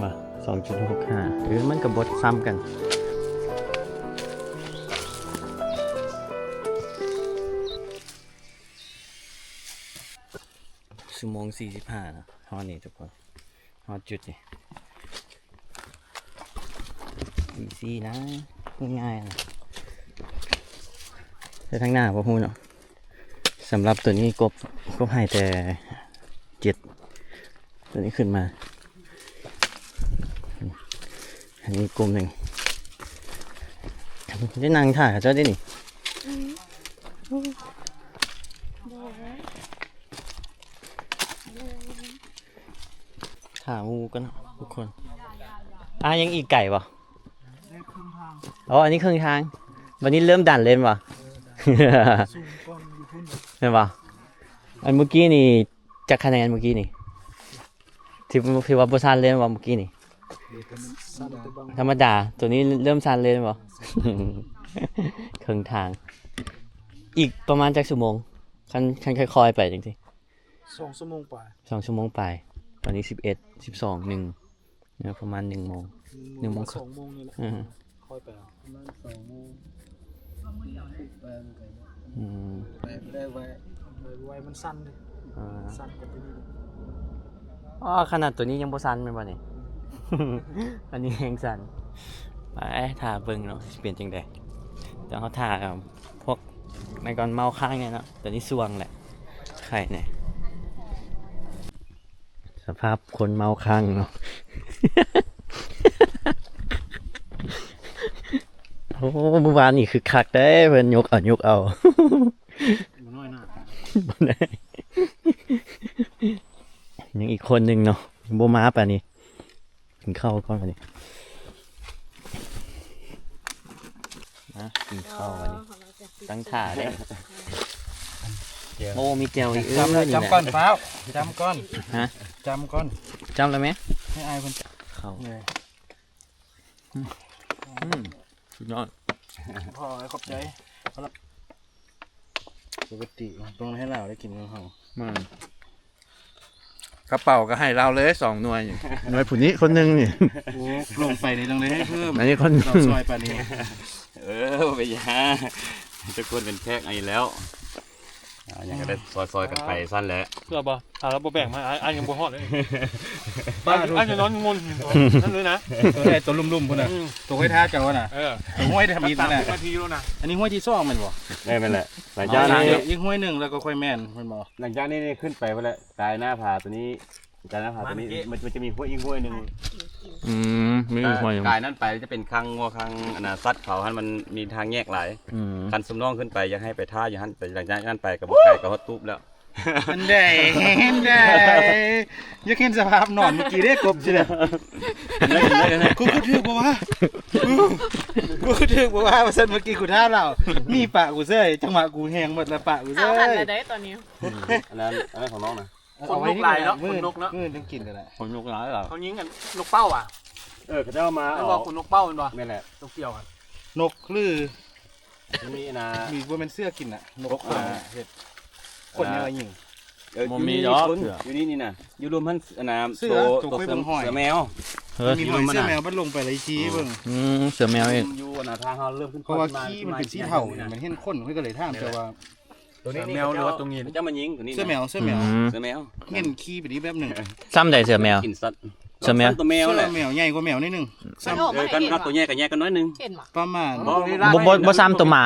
ວ່າສອງຈຸດຫົກຫ້າ ເອີ ມັນກໍບໍ່ຊ້ຳກັນ ຊົ່ວໂມງສີ່ສິບຫ້າເນາະ ຮອດນີ້ທຸກຄົນ ຮອດຈຸດນີ້ ອີຊີນະ ງ່າຍໆນະ ແຕ່ທາງໜ້າບໍ່ຮູ້ເນາະ ສຳລັບໂຕນີ້ກົບ ກົບໃຫ້ແຕ່ເຈັດ ໂຕນີ້ຂຶ້ນມາ ອັນນີ້ກຸ່ມໜຶ່ງ ໄດ້ນັ່ງຖ້າເຂົາເຈົ້າໄດ້ນີ້ ຖ້າໝູ່ກ່ອນເນາະທຸກຄົນ ອ່າ ຍັງອີກໄກບໍ່? ອໍ ອັນນີ້ເຄິ່ງທາງ ບັດນີ້ເລີ່ມດັນເລີຍແມ່ນບໍ່? ແມ່ນບໍ່? ອັນມື້ກີ້ນີ້ຈັກຄະແນນ ມື້ກີ້ນີ້? ທີ່ ທີ່ວ່າບໍ່ສັ່ນເລີຍແມ່ນບໍ່ ມື້ກີ້ນີ້? ທຳມະດາ ໂຕນີ້ເລີ່ມສັ່ນເລີຍແມ່ນບໍ່? ເຄິ່ງທາງ ອີກປະມານຈັກຊົ່ວໂມງ? ຄັນ ຄັນຄ່ອຍໆໄປຈັ່ງຊີ້ ສອງຊົ່ວໂມງປາຍ ສອງຊົ່ວໂມງປາຍ ຕອນນີ້ສິບເອັດ ສິບສອງ ໜຶ່ງ ເນາະ ປະມານໜຶ່ງໂມງ ໜຶ່ງໂມງ ໜຶ່ງໂມງ ສອງໂມງນີ້ແຫຼະ ອືມ ຄ່ອຍໄປເອົາ ປະມານສອງໂມງ ອືມ ໄປບໍ່ໄດ້ໄວ ໄວມັນສັ່ນເດ້ ອ່າ ສັ່ນກວ່າໂຕນີ້ ອໍ ຂະໜາດໂຕນີ້ຍັງບໍ່ສັ່ນແມ່ນບໍ່ນີ້? ອັນນີ້ແຮງສັ່ນ ໄປຖ້າເບິ່ງເນາະ ຊິເປັນຈັ່ງໃດ ແຕ່ເຮົາຖ້າ ພວກນັ້ນກ່ອນ ເມົາຄ້າງແນ່ເນາະ ຕອນນີ້ສ່ວງແຫຼະ ໄຄແນ່ ສະພາບຄົນເມົາຄ້າງເນາະ ໂອ້ ມື້ວານນີ້ຄືຄັກເດ້ ເພິ່ນຍົກເອົາ ຍົກເອົາ ບໍ່ນ້ອຍໜ້າ ຍັງອີກຄົນໜຶ່ງເນາະ ບໍ່ມາປານນີ້. ກິນເຂົ້າກ່ອນບັດນີ້ ມາກິນເຂົ້າບັດນີ້ ຕັ້ງທ່າເດ້ ໂອ້ ມີແຈ່ວອີກ ເອີ ຈຳ ນີ້ແຫຼະ ຈຳກ່ອນຟ້າວ ຈຳກ່ອນ ຮະ ຈຳກ່ອນ ຈຳແລ້ວແມະ ໃຫ້ອ້າຍເພິ່ນ ເຂົ້າ ເອີ ອືມ ສຸດຍອດ ພໍ ຂອບໃຈ ເອົາລະ ປົກກະຕິຕ້ອງໃຫ້ລາວໄດ້ກິນນຳເຮົາ ແມ່ນ ກະເປົາກະໃຫ້ລາວເລີຍສອງໜ່ວຍ ໜ່ວຍຜູ້ນີ້ຄົນໜຶ່ງນີ້ ໂອ້ ລົງໄປນີ້ຕ້ອງໄດ້ໃຫ້ເພີ່ມ ອັນນີ້ຄົນໜຶ່ງ ເຮົາຊອຍປານນີ້ ເອີ ບໍ່ເປັນຫຍັງ ທຸກຄົນເປັນແຂກອັນນີ້ແລ້ວ ອ່າ ຫຍັງກະໄດ້ຊອຍໆກັນໄປຊັ້ນແຫຼະ ເຊື່ອບໍ່ ຖ້າລາວບໍ່ແບ່ງມາ ອ້າຍ ອ້າຍຍັງບໍ່ຮອດເລີຍ ອ້າຍ ອ້າຍຈະນອນງົນຫັ້ນເລີຍນະ ໂຕໃຫຍ່ໂຕລຸ່ມໆພຸ້ນນະ ອືມ ໂຕຫ້ວຍທາດເຈົ້າຫັ້ນນະ ເອີ ໂຕຫ້ວຍທຳອິດຫັ້ນແຫຼະ ມາທີໂລດນະ ອັນນີ້ຫ້ວຍທີສອງແມ່ນບໍ່? ແມ່ນ ແມ່ນແຫຼະ ຫຼັງຈາກນີ້ ອີກຫ້ວຍໜຶ່ງແລ້ວກໍຄ່ອຍແມ່ນ ແມ່ນບໍ່? ຫຼັງຈາກນີ້ຂຶ້ນໄປພຸ້ນແຫຼະ ກາຍໜ້າຜາໂຕນີ້ ກາຍໜ້າຜາໂຕນີ້ ມັນ ມັນຈະມີຫ້ວຍອີກຫ້ວຍໜຶ່ງ ອືມ ມີອີກຫ້ວຍໜຶ່ງ ກາຍນັ້ນໄປຈະເປັນຄັງງົວຄັງ ອັນນ່າ ສັດເຂົາຫັ້ນ ມັນມີທາງແຍກຫຼາຍ ອືມ ຄັນຊຸມນ້ອງຂຶ້ນໄປ ຢາກໃຫ້ໄປຖ້າຢູ່ຫັ້ນ ແຕ່ຫຼັງຈາກນັ້ນໄປກໍບໍ່ໄກ ກໍຮອດຕູບແລ້ວ ອັນໃດ ອັນໃດ ຢາກເຫັນສະພາບນອນມື້ກີ້ເດ້ ກົບຊິເດ້ ກູ ກູຖືກບໍ່ວະ ກູ ກູຖືກບໍ່ວະ ວ່າຊັ້ນ ມື້ກີ້ກູທ້າລາວ ມີປະກູເສີຍ ຈັງຫວະກູແຮງໝົດລະ ປະກູເສີຍ ເອົາຫັ້ນລະໄດ໋ຕອນນີ້ ອັນນັ້ນ ອັນນັ້ນຂອງນ້ອງນະ ເອີ ເອົາໄວ້ນີ້ ຂນນົກຫຼາຍເນາະ ມື້ ຂນນົກເນາະ ມື້ຈັ່ງກິນກໍໄດ້ ຂອງຍິງກັນ ນົກເປົ້າຫວາ ເອີ ເຂົາເຈົ້າມາເອົາ ແມ່ນບໍ່ ຂົນນົກເປົ້າແມ່ນບໍ່? ແມ່ນແຫຼະ ຕົວກ່ຽວກັນ ນົກຫຼື ມັນມີອັນນ່າ ມີ ບໍ່ແມ່ນເສືອກິນນະ ນົກ ນົກ ອ່າ ເຮັດ ຂົນຍັງວ່າຍິງ ເອີ ບໍ່ມີດອກ ຢູ່ນີ້ ເສືອ ຢູ່ນີ້ນີ້ນະ ຢູ່ລຸ່ມຫັ້ນ ອັນນ່າ ເສືອ ໂຕ ໂຕເສືອ ເສືອແມວ ເອີ ມີຫອຍເສືອແມວ ບັດລົງໄປລະອີກທີເບິ່ງ ອືມ ເສືອແມວອີກ ຢູ່ອັນນ່າ ຖ້າເຮົາເລີ່ມຂຶ້ນ ເພາະວ່າຂີ້ມັນເປັນສີເທົາ ມັນເຫັນຂົນ ຂ້ອຍກໍເລີຍຖາມເຈົ້າວ່າ ໂຕນີ້ ເສືອແມວ ຫຼືວ່າໂຕນີ້ ເຈົ້າມາຍິງໂຕນີ້ ເສືອແມວ ເສືອແມວ ເສືອແມວ ເຫັນຂີ້ໄປນີ້ແບບໜຶ່ງ ສ່ຳໃດເສືອແມວ ກິນສັດ ເສືອແມວ ສ່ຳໂຕແມວແຫຼະ ເສືອແມວໃຫຍ່ກວ່າແມວໜ້ອຍໜຶ່ງ ສ່ຳ ເອີ ກັນ ໂຕໃຫຍ່ກໍແຍກກັນໜ້ອຍໜຶ່ງ ເຫັນບໍ່ ປະມານ ບໍ່ ບໍ່ ບໍ່ສ່ຳໂຕໝາ ອໍ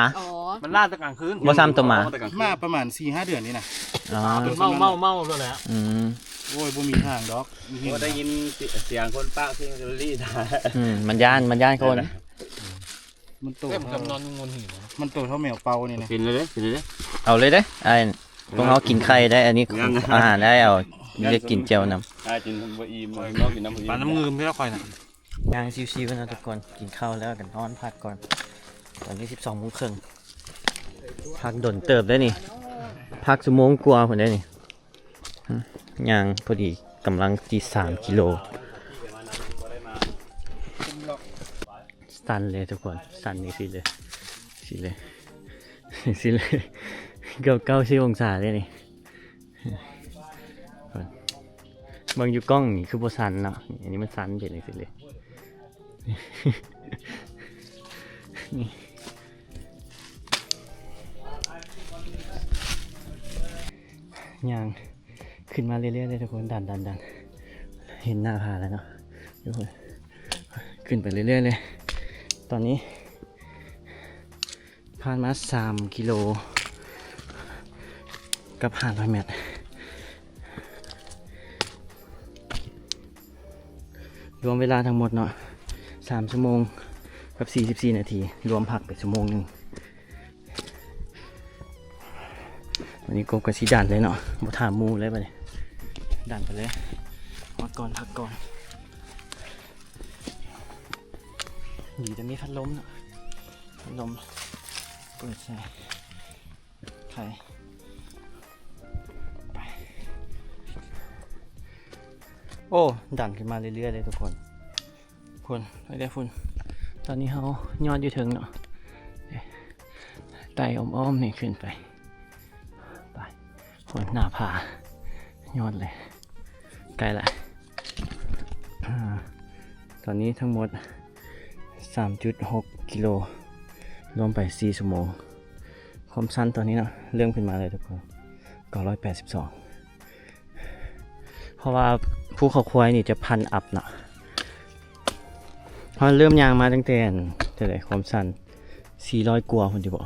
ມັນລ່າແຕ່ກາງຄືນ ບໍ່ສ່ຳໂຕໝາ ມາປະມານສີ່ຫ້າເດືອນນີ້ນະ ອໍ ເມົາ ເມົາ ເມົາແລ້ວແຫຼະ ອືມ ໂອ້ຍ ບໍ່ມີທາງດອກ ບໍ່ໄດ້ຍິນສຽງຄົນປາກ ສຽງລີດ ອືມ ມັນຢ້ານ ມັນຢ້ານຄົນ ມັນໂຕ ເອີ ມັນຈຳນອນງຸ່ນຫີນ ມັນໂຕເທົ່າແມວເປົານີ້ນະ ກິນເລີຍເດ້ ກິນເລີຍເດ້ ເອົາເລີຍເດ້ ອ້າຍ ພວກເຮົາກິນໄຂ່ໄດ້ ອັນນີ້ ຍັງ ອາຫານໄດ້ ເອົາ ມີແຕ່ກິນແຈ່ວນຳ ອ້າຍກິນບໍ່ອີ່ມ ນ້ອງກິນນຳບໍ່ອີ່ມ ປານນ້ຳງື່ມເດ້ຂ້ອຍນະ ຍ່າງຊິວໆເນາະທຸກຄົນ ກິນເຂົ້າແລ້ວກໍນອນພັກກ່ອນ ຕອນນີ້ສິບສອງໂມງເຄິ່ງ ພັກດົນເຕີບເດ້ນີ້ ພັກຊົ່ວໂມງກວ່າພຸ້ນເດ້ນີ້ ຍ່າງພໍດີກຳລັງຊິສາມກິໂລ ສັ່ນເລີຍທຸກຄົນ ສັ່ນຈັ່ງຊີ້ເລີຍ ຊີ້ເລີຍ ຊີ້ເລີຍ ເກືອບເກົ້າສິບອົງສາເດ້ນີ້ ເບິ່ງຢູ່ກ້ອງນີ້ຄືບໍ່ສັ່ນເນາະ ອັນນີ້ມັນສັ່ນເປັນຈັ່ງຊີ້ເລີຍ ຍ່າງຂຶ້ນມາເລື້ອຍໆເລີຍທຸກຄົນ ດັນໆໆ ເຫັນໜ້າຜາແລ້ວເນາະ ຂຶ້ນໄປເລື້ອຍໆເລີຍ ຕອນນີ້ຜ່ານມາສາມກິໂລກັບຫ້າຮ້ອຍແມັດ ລວມເວລາທັງໝົດເນາະ ສາມຊົ່ວໂມງກັບສີ່ສິບສີ່ນາທີ ລວມພັກໄປຊົ່ວໂມງໜຶ່ງ ວັນນີ້ກົບກໍຊິດັນເລີຍເນາະ ບໍ່ຖາມໝູ່ເລີຍບັດນີ້ ດັນໄປເລີຍ ຮອດກ່ອນ ພັກກ່ອນ ດີແຕ່ມີພັດລົມເນາະ ພັດລົມເປີດໃສ່ ໄປ ໄປ ໂອ້ ດັນຂຶ້ນມາເລື້ອຍໆເລີຍທຸກຄົນ ພຸ້ນ ໄປເດີ້ພຸ້ນ ຕອນນີ້ເຮົາຍອດຢູ່ເທິງເນາະ ໄຕ່ອ້ອມໆນີ້ຂຶ້ນໄປ ໄປ ພຸ້ນ ໜ້າຜາ ຍອດເລີຍ ໃກ້ລະ ອາ ຕອນນີ້ທັງໝົດສາມຈຸດຫົກກິໂລ ລວມໄປສີ່ຊົ່ວໂມງ ຄວາມຊັນຕອນນີ້ເນາະ ເລີ່ມຂຶ້ນມາເລີຍທຸກຄົນ ເກົ້າຮ້ອຍແປດສິບສອງ ເພາະວ່າພູເຂົາຄວາຍນີ້ຈະພັນອັບເນາະ ເຮົາເລີ່ມຍ່າງມາຕັ້ງແຕ່ ເທົ່າໃດ ຄວາມຊັນ ສີ່ຮ້ອຍກວ່າພຸ້ນຕິບໍ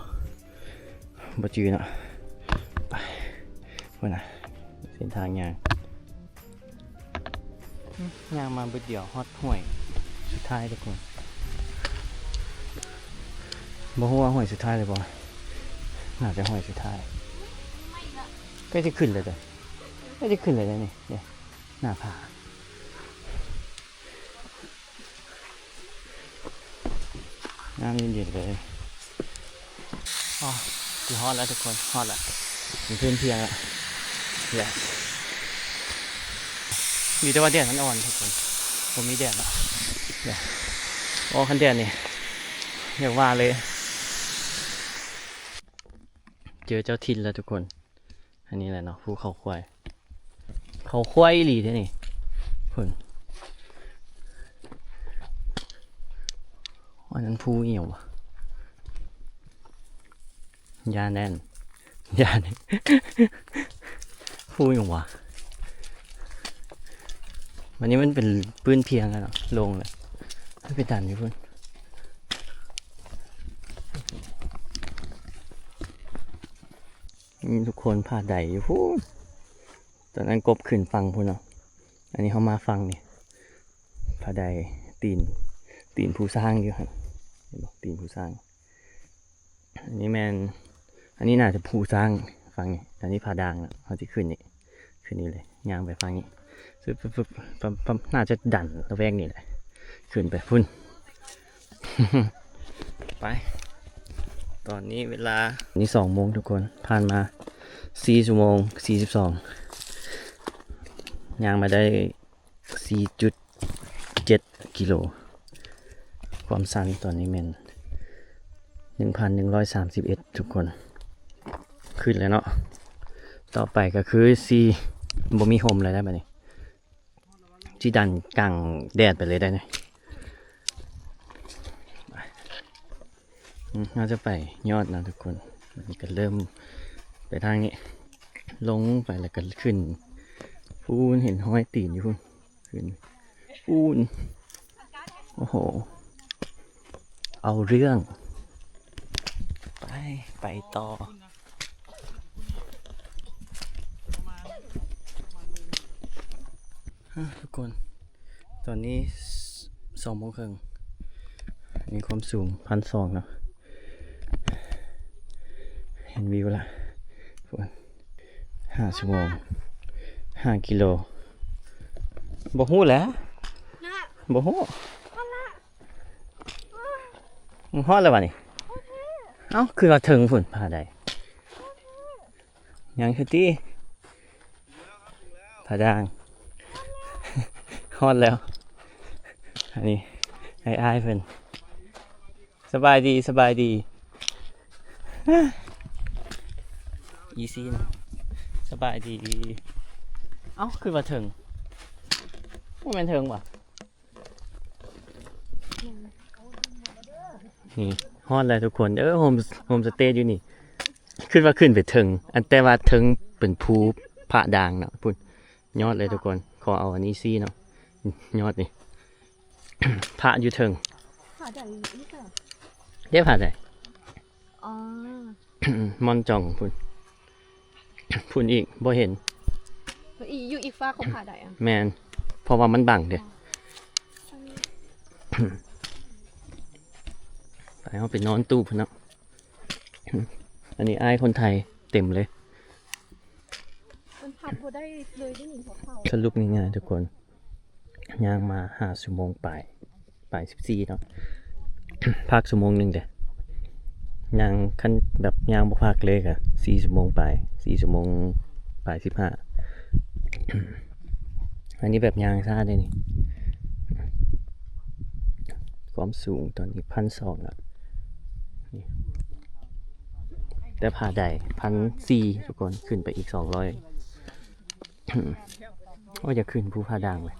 ບໍ່ຈື່ເນາະ ໄປ ພຸ້ນນະ ເສັ້ນທາງຍ່າງ ຍ່າງມາບຶດດຽວຮອດຫ້ວຍສຸດທ້າຍທຸກຄົນ ບໍ່ຮູ້ວ່າຫ້ວຍສຸດທ້າຍຫຼືບໍ່ ໜ້າຈະຫ້ວຍສຸດທ້າຍ ໃກ້ຈະຂຶ້ນແລ້ວເດີ້ ໃກ້ຈະຂຶ້ນແລ້ວເດ້ນີ້ ເດ້ ໜ້າຜາ ນ້ຳເຢັນໆເລີຍ ອໍ ຊິຮອດແລ້ວທຸກຄົນ ຮອດລະ ເປັນພື້ນພຽງລະ ເຢສ ມີແຕ່ວ່າແດດມັນອ່ອນທຸກຄົນ ບໍ່ມີແດດລະ ເຢສ ໂອ້ ຄັນແດດນີ້ ຢ່າວ່າເລີຍ ເຈີເຈົ້າຖິ່ນແລ້ວທຸກຄົນ ອັນນີ້ແຫຼະເນາະ ພູເຂົາຄວາຍ ເຂົາຄວາຍອີ່ຫຼີເດ້ນີ້ ພຸ້ນ ອັນນັ້ນພູອີ່ຫຍັງວະ ຢ້ານແດ່ນ ຢ້ານ ພູຫຍັງວະ ອັນນີ້ມັນເປັນພື້ນພຽງແລ້ວເນາະ ໂລ່ງແລ້ວ ມັນໄປດັນຢູ່ພຸ້ນ ນີ້ທຸກຄົນ ຜາໃດຢູ່ພຸ້ນ ຕອນນັ້ນກົບຂຶ້ນຝັ່ງພຸ້ນເນາະ ອັນນີ້ເຮົາມາຝັ່ງນີ້ ຜາໃດ ຕີນ ຕີນພູຊ້າງຢູ່ຫັ້ນ ເຫັນບໍ່ ຕີນພູຊ້າງ ອັນນີ້ແມ່ນ ອັນນີ້ໜ້າຈະພູຊ້າງຝັ່ງນີ້ ອັນນີ້ຜາດ່າງລະ ເຮົາຊິຂຶ້ນນີ້ ຂຶ້ນນີ້ເລີຍ ຍ່າງໄປຝັ່ງນີ້ ຟຶບໆໆ ປະ ປະ ໜ້າຈະດັນລະແວກນີ້ແຫຼະ ຂຶ້ນໄປພຸ້ນ ໄປ ຕອນນີ້ເວລານີ້ສອງໂມງທຸກຄົນ ຜ່ານມາສີ່ຊົ່ວໂມງສີ່ສິບສອງ ຍ່າງມາໄດ້ສີ່ຈຸດເຈັດກິໂລ ຄວາມຊັນຕອນນີ້ແມ່ນໜຶ່ງພັນໜຶ່ງຮ້ອຍສາມສິບເອັດ ທຸກຄົນ ຂຶ້ນແລ້ວເນາະ ຕໍ່ໄປກໍຄືຊິບໍ່ມີຮົ່ມແລ້ວໄດ໋ບາດນີ້ ຊິດັນກາງແດດໄປເລີຍໄດ໋ນີ້. ອືມ ເຮົາຈະໄປຍອດນະທຸກຄົນ. ມັນກໍເລີ່ມໄປທາງນີ້ ລົງໄປແລ້ວກໍຂຶ້ນ ພຸ້ນເຫັນຮອຍຕີນຢູ່ພຸ້ນ ຂຶ້ນພຸ້ນ. ໂອ້ໂຫ ເອົາເລື່ອງ ໄປ ໄປຕໍ່. ອ່າ ທຸກຄົນ ຕອນນີ້ສອງໂມງເຄິ່ງ ອັນນີ້ຄວາມສູງພັນສອງເນາະ ເຫັນວິວລະ ຫ້າຊົ່ວໂມງ ຫ້າກິໂລ ບໍ່ຮູ້ແຫຼະ ນະ ບໍ່ຮູ້ ຮອດລະ ຮອດແລ້ວຫວານີ້. ໂອເຄ ເອົ້າ ຄືວ່າເຖິງພຸ້ນ ຜາໃດ ຍັງຄືຕິ ຜາດ່າງ ຮອດແລ້ວ. ອັນນີ້ອ້າຍໆເພິ່ນ ສະບາຍດີ ສະບາຍດີ ອີຊີນະ ສະບາຍດີ. ເອົ້າ ຄືວ່າເຖິງ ບໍ່ແມ່ນເຖິງຫວາ? ນີ້ຮອດແລ້ວທຸກຄົນເອີ ໂຮມ ໂຮມສະເຕຢູ່ນີ້ ຄິດວ່າຂຶ້ນໄປເທິງ ອັນ ແຕ່ວ່າເທິງເປັນພູຜາດ່າງເນາະ ພຸ້ນຍອດເລີຍທຸກຄົນ. ຂໍເອົາອັນນີ້ຊີ້ເນາະ ຍອດນີ້ ຜາຢູ່ເທິງ ຜາໃດນີ້ກະ ເດ້ ຜາໃດ ອໍ ມ່ອນຈອງພຸ້ນ ພຸ້ນອີກ ບໍ່ເຫັນ ຢູ່ອີກຟາກຂອງຜາໃດອະ? ແມ່ນ ເພາະວ່າມັນບັງເດ້. ອໍ ໄປ ເຮົາໄປນອນຕູ້ພຸ້ນເນາະ. ອັນນີ້ອ້າຍຄົນໄທເຕັມເລີຍ ມັນພັດບໍ່ໄດ້ເລີຍ ໄດ້ຍິນເຂົາເວົ້າ. ສະຫຼຸບງ່າຍໆທຸກຄົນ ຍ່າງມາຫ້າຊົ່ວໂມງປາຍ ປາຍສິບສີ່ເນາະ ພັກຊົ່ວໂມງໜຶ່ງເດ້ ຍ່າງ ຄັນແບບຍ່າງບໍ່ພັກເລີຍກະສີ່ຊົ່ວໂມງປາຍ ສີ່ຊົ່ວໂມງປາຍສິບຫ້າ. ອັນນີ້ແບບຍ່າງຊ້າເດ້ນີ້ ຄວາມສູງຕອນນີ້ພັນສອງແລ້ວ ແຕ່ຜາໃດພັນສີ່ທຸກຄົນ ຂຶ້ນໄປອີກສອງຮ້ອຍ. ໂອ້ຍ ຢາກຂຶ້ນພູຜາດ່າງເລີຍ.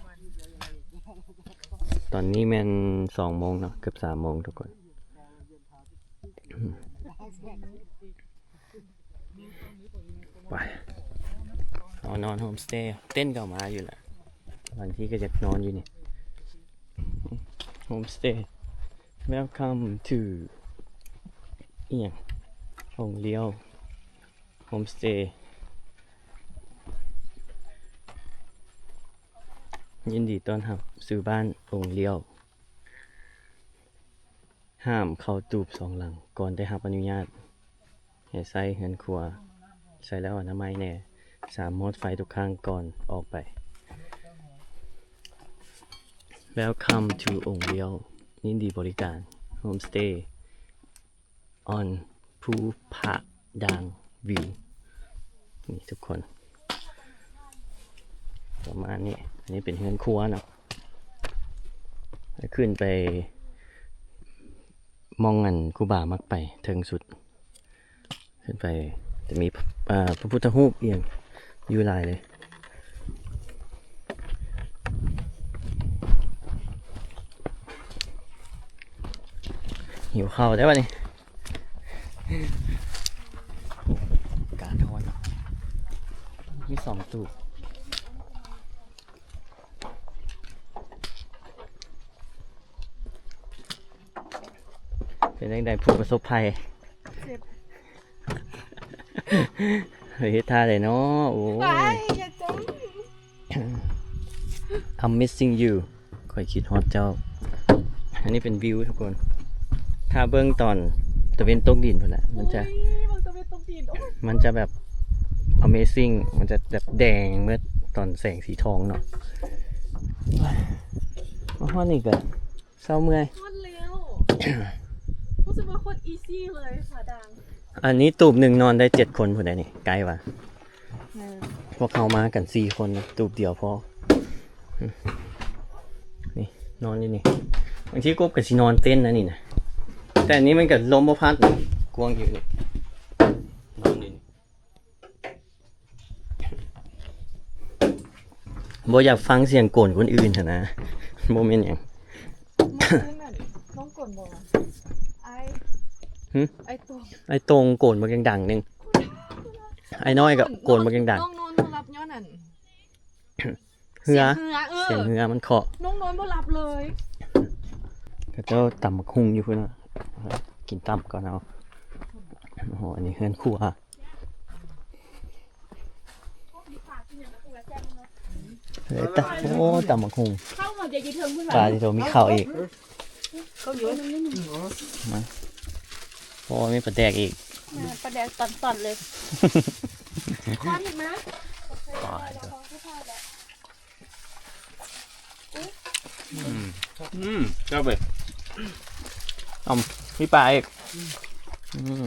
ຕອນນີ້ແມ່ນສອງໂມງເນາະ ເກືອບສາມໂມງທຸກຄົນ. ໄປ ເຮົານອນໂຮມສະເຕ ເຕັນກໍເອົາມາຢູ່ລະ ບາງທີກໍຢາກນອນຢູ່ນີ້. ໂຮມສະເຕ Welcome to ອີ່ຫຍັງ ອົງລ້ຽວ ໂຮມສະເຕ ຍິນດີຕ້ອນຮັບສູ່ບ້ານອົງລ້ຽວ. ຫ້າມເຂົ້າຕູບສອງຫຼັງກ່ອນໄດ້ຮັບອະນຸຍາດ. ໃຫ້ໃຊ້ເຮືອນຄົວ ໃຊ້ແລ້ວອະນາໄມແດ່. ສາມ ໝົດໄຟທຸກຄັ້ງກ່ອນອອກໄປ. Welcome to ອົງລ້ຽວ ຍິນດີບໍລິການ Homestay on ພູຜາດ່າງ View ນີ້ທຸກຄົນ ປະມານນີ້. ອັນນີ້ເປັນເຮືອນຄົວເນາະ ຂຶ້ນໄປ ໝ່ອງອັນຄູບາມັກໄປເທິງສຸດ ຂຶ້ນໄປຈະມີ ເອີ ພະພຸດທະຮູບອີ່ຫຍັງຢູ່ຫຼາຍເລີຍ. ຫິວເຂົ້າແທ້ບາດນີ້ ອາກາດຮ້ອນ ມີສອງຕູບ. ເປັນຈັ່ງໃດຜູ້ປະສົບໄພ? ເຮັດທ່າໃດເນາະ? ໂອ້ຍ I'm missing you ຂ້ອຍຄິດຮອດເຈົ້າ. ອັນນີ້ເປັນວິວທຸກຄົນ ຖ້າເບິ່ງຕອນຕາເວັນຕົກດິນພຸ້ນແຫຼະ ມັນຈະ ມັນຈະແບບ amazing ມັນຈະແບບແດງເໝິດຕອນແສງສີທອງເນາະ. ມາຮອດນີ້ກະເຊົາເມື່ອຍ ຮອດແລ້ວ ຮູ້ສຶກວ່າໂຄດອີຊີເລີຍ ຜາດ່າງ. ອັນນີ້ຕູບໜຶ່ງນອນໄດ້ເຈັດຄົນພຸ້ນໃດນີ້ ໃກ້ວ່າ ເອີ ພວກເຮົາມາກັນສີ່ຄົນ ຕູບດຽວພໍ. ນີ້ ນອນຢູ່ນີ້ ບາງທີກົບກໍຊິນອນເຕັນນະນີ້ນະ ແຕ່ອັນນີ້ມັນກໍລົມບໍ່ພັດ ກວ້າງຢູ່ນີ້ ນອນຢູ່ນີ້. ບໍ່ຢາກຟັງສຽງໂກນຄົນອື່ນຫັ້ນນະ. ບໍ່ແມ່ນຫຍັງ. ນ້ອງໂກນບໍ່? ອ້າຍ ຫຶ? ອ້າຍໂຕງ ອ້າຍໂຕງໂກນບັກດັງໆໜຶ່ງ. ອ້າຍນ້ອຍກໍໂກນບັກດັງໆ. ນ້ອງນອນບໍ່ຫຼັບຍ້ອນອັນ ເຮືອ ສຽງເຮືອ ເອີ ສຽງເຮືອມັນເຄາະ. ນ້ອງນອນບໍ່ຫຼັບເລີຍ. ເຂົາເຈົ້າຕຳບັກຫຸ່ງຢູ່ພຸ້ນນະ. ກິນຕຳກ່ອນເອົາ. ໂອ້ໂຫ ອັນນີ້ເຮືອນຄົວ. ເອີ ຕຳ ໂອ້ ຕຳບັກຫຸ່ງ. ປາທີ່ໂຕມີເຂົ້າອີກ. ເຂົ້າຢູ່. ມາ. ໂອ້ ມີປາແດກອີກ. ປາແດກຕອນໆເລີຍ. ຄວັນມາ. ອືມ ອືມ ແຊບເວີຍ. ເອົາ ມີປາອີກ. ອືມ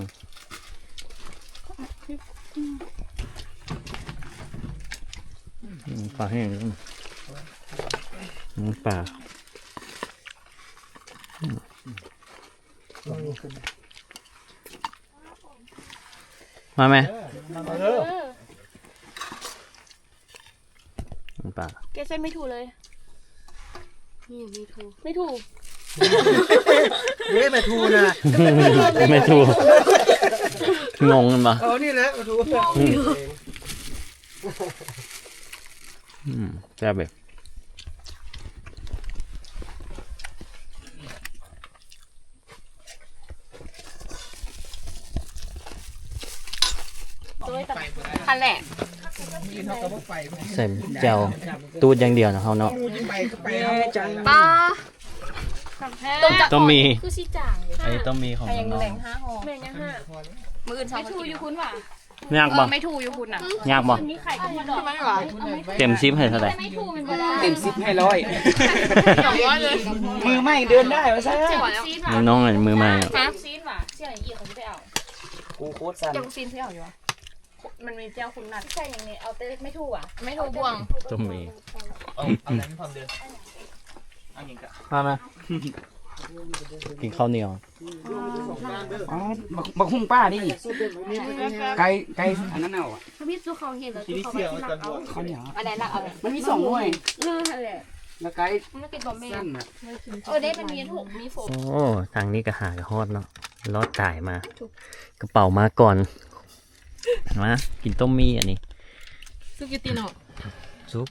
ອືມ ປາແຫ້ງ. ອືມ ປາ. ມາແມ່. ເອີ ມັນປາ. ແກະໃສ່ໄມ້ຖູເລີຍ. ນີ້ໄມ້ຖູ ໄມ້ຖູ ເດ້ ໄມ້ຖູນະ. ໄມ້ຖູ ງົງແມ່ນບໍ່? ເອີ ນີ້ແຫຼະໄມ້ຖູ. ອືມ ແຊບເວີຍ. ຄັນແຫຼະ ໃສ່ແຈ່ວຕູດຢ່າງດຽວນະເຮົາເນາະ. ປາ ຕົ້ມໝີ່ ຄືຊິຈາງຢູ່. ອັນນີ້ຕົ້ມໝີ່ຂອງນ້ອງ. ແມ່ນຫຍັງຫາ? ມື້ອື່ນເຊົ້າ ໄມ້ຖູຢູ່ພຸ້ນຫວາ? ຍາກບໍ່? ເອີ ໄມ້ຖູຢູ່ພຸ້ນນະ. ຍາກບໍ່? ເຕັມສິບໃຫ້ເທົ່າໃດ? ເຕັມສິບໃຫ້ຮ້ອຍ. ມືໃໝ່ເດີນໄດ້ວ່າຊັ້ນ. ນ້ອງໆ ມືໃໝ່. ລູກຊີ້ນຫວາ? ຊິເອົາອີກ ເຂົາຊິໄປເອົາ. ກູໂຄດສັ່ນ. ເຈົ້າລູກຊີ້ນຊິເອົາຢູ່ຫວາ? ມັນມີແຈ່ວຄຸນນັດ. ໃສ່ຫຍັງນີ້? ເອົາແຕ່ໄມ້ຖູຫວາ? ໄມ້ຖູບ່ວງ. ຕົ້ມໝີ່. ເອົາ ເອົານັ້ນພ້ອມເດີ. ເອົາຫຍັງກະ ມາ ມາ ກິນເຂົ້າໜຽວ. ອໍ ບັກ ບັກຫຸ່ງປ່ານີ້. ໄກ່ ໄກ່ອັນນັ້ນເອົາ. ທຳອິດສູ່ເຂົາເຫັນແລ້ວ ເຂົາຊິລັກເອົາ. ເຂົາເໜຍ ອັນໃດລັກເອົາ? ມັນມີສອງໜ່ວຍ. ເອີ ຫັ້ນແຫຼະ. ແລ້ວໄກ່ ມັນຕິດບໍ່ແມ່ນ. ເອີ ເດ້ ມັນມີທຸກ ມີໂຟມ. ໂອ້ ທາງນີ້ກໍຫາກໍຮອດເນາະ. ລອດຕາຍມາ ກະເປົາມາກ່ອນ. ມາກິນຕົ້ມໝີ່ອັນນີ້. ສຸກຢູ່ຕິເນາະ? ສຸກ.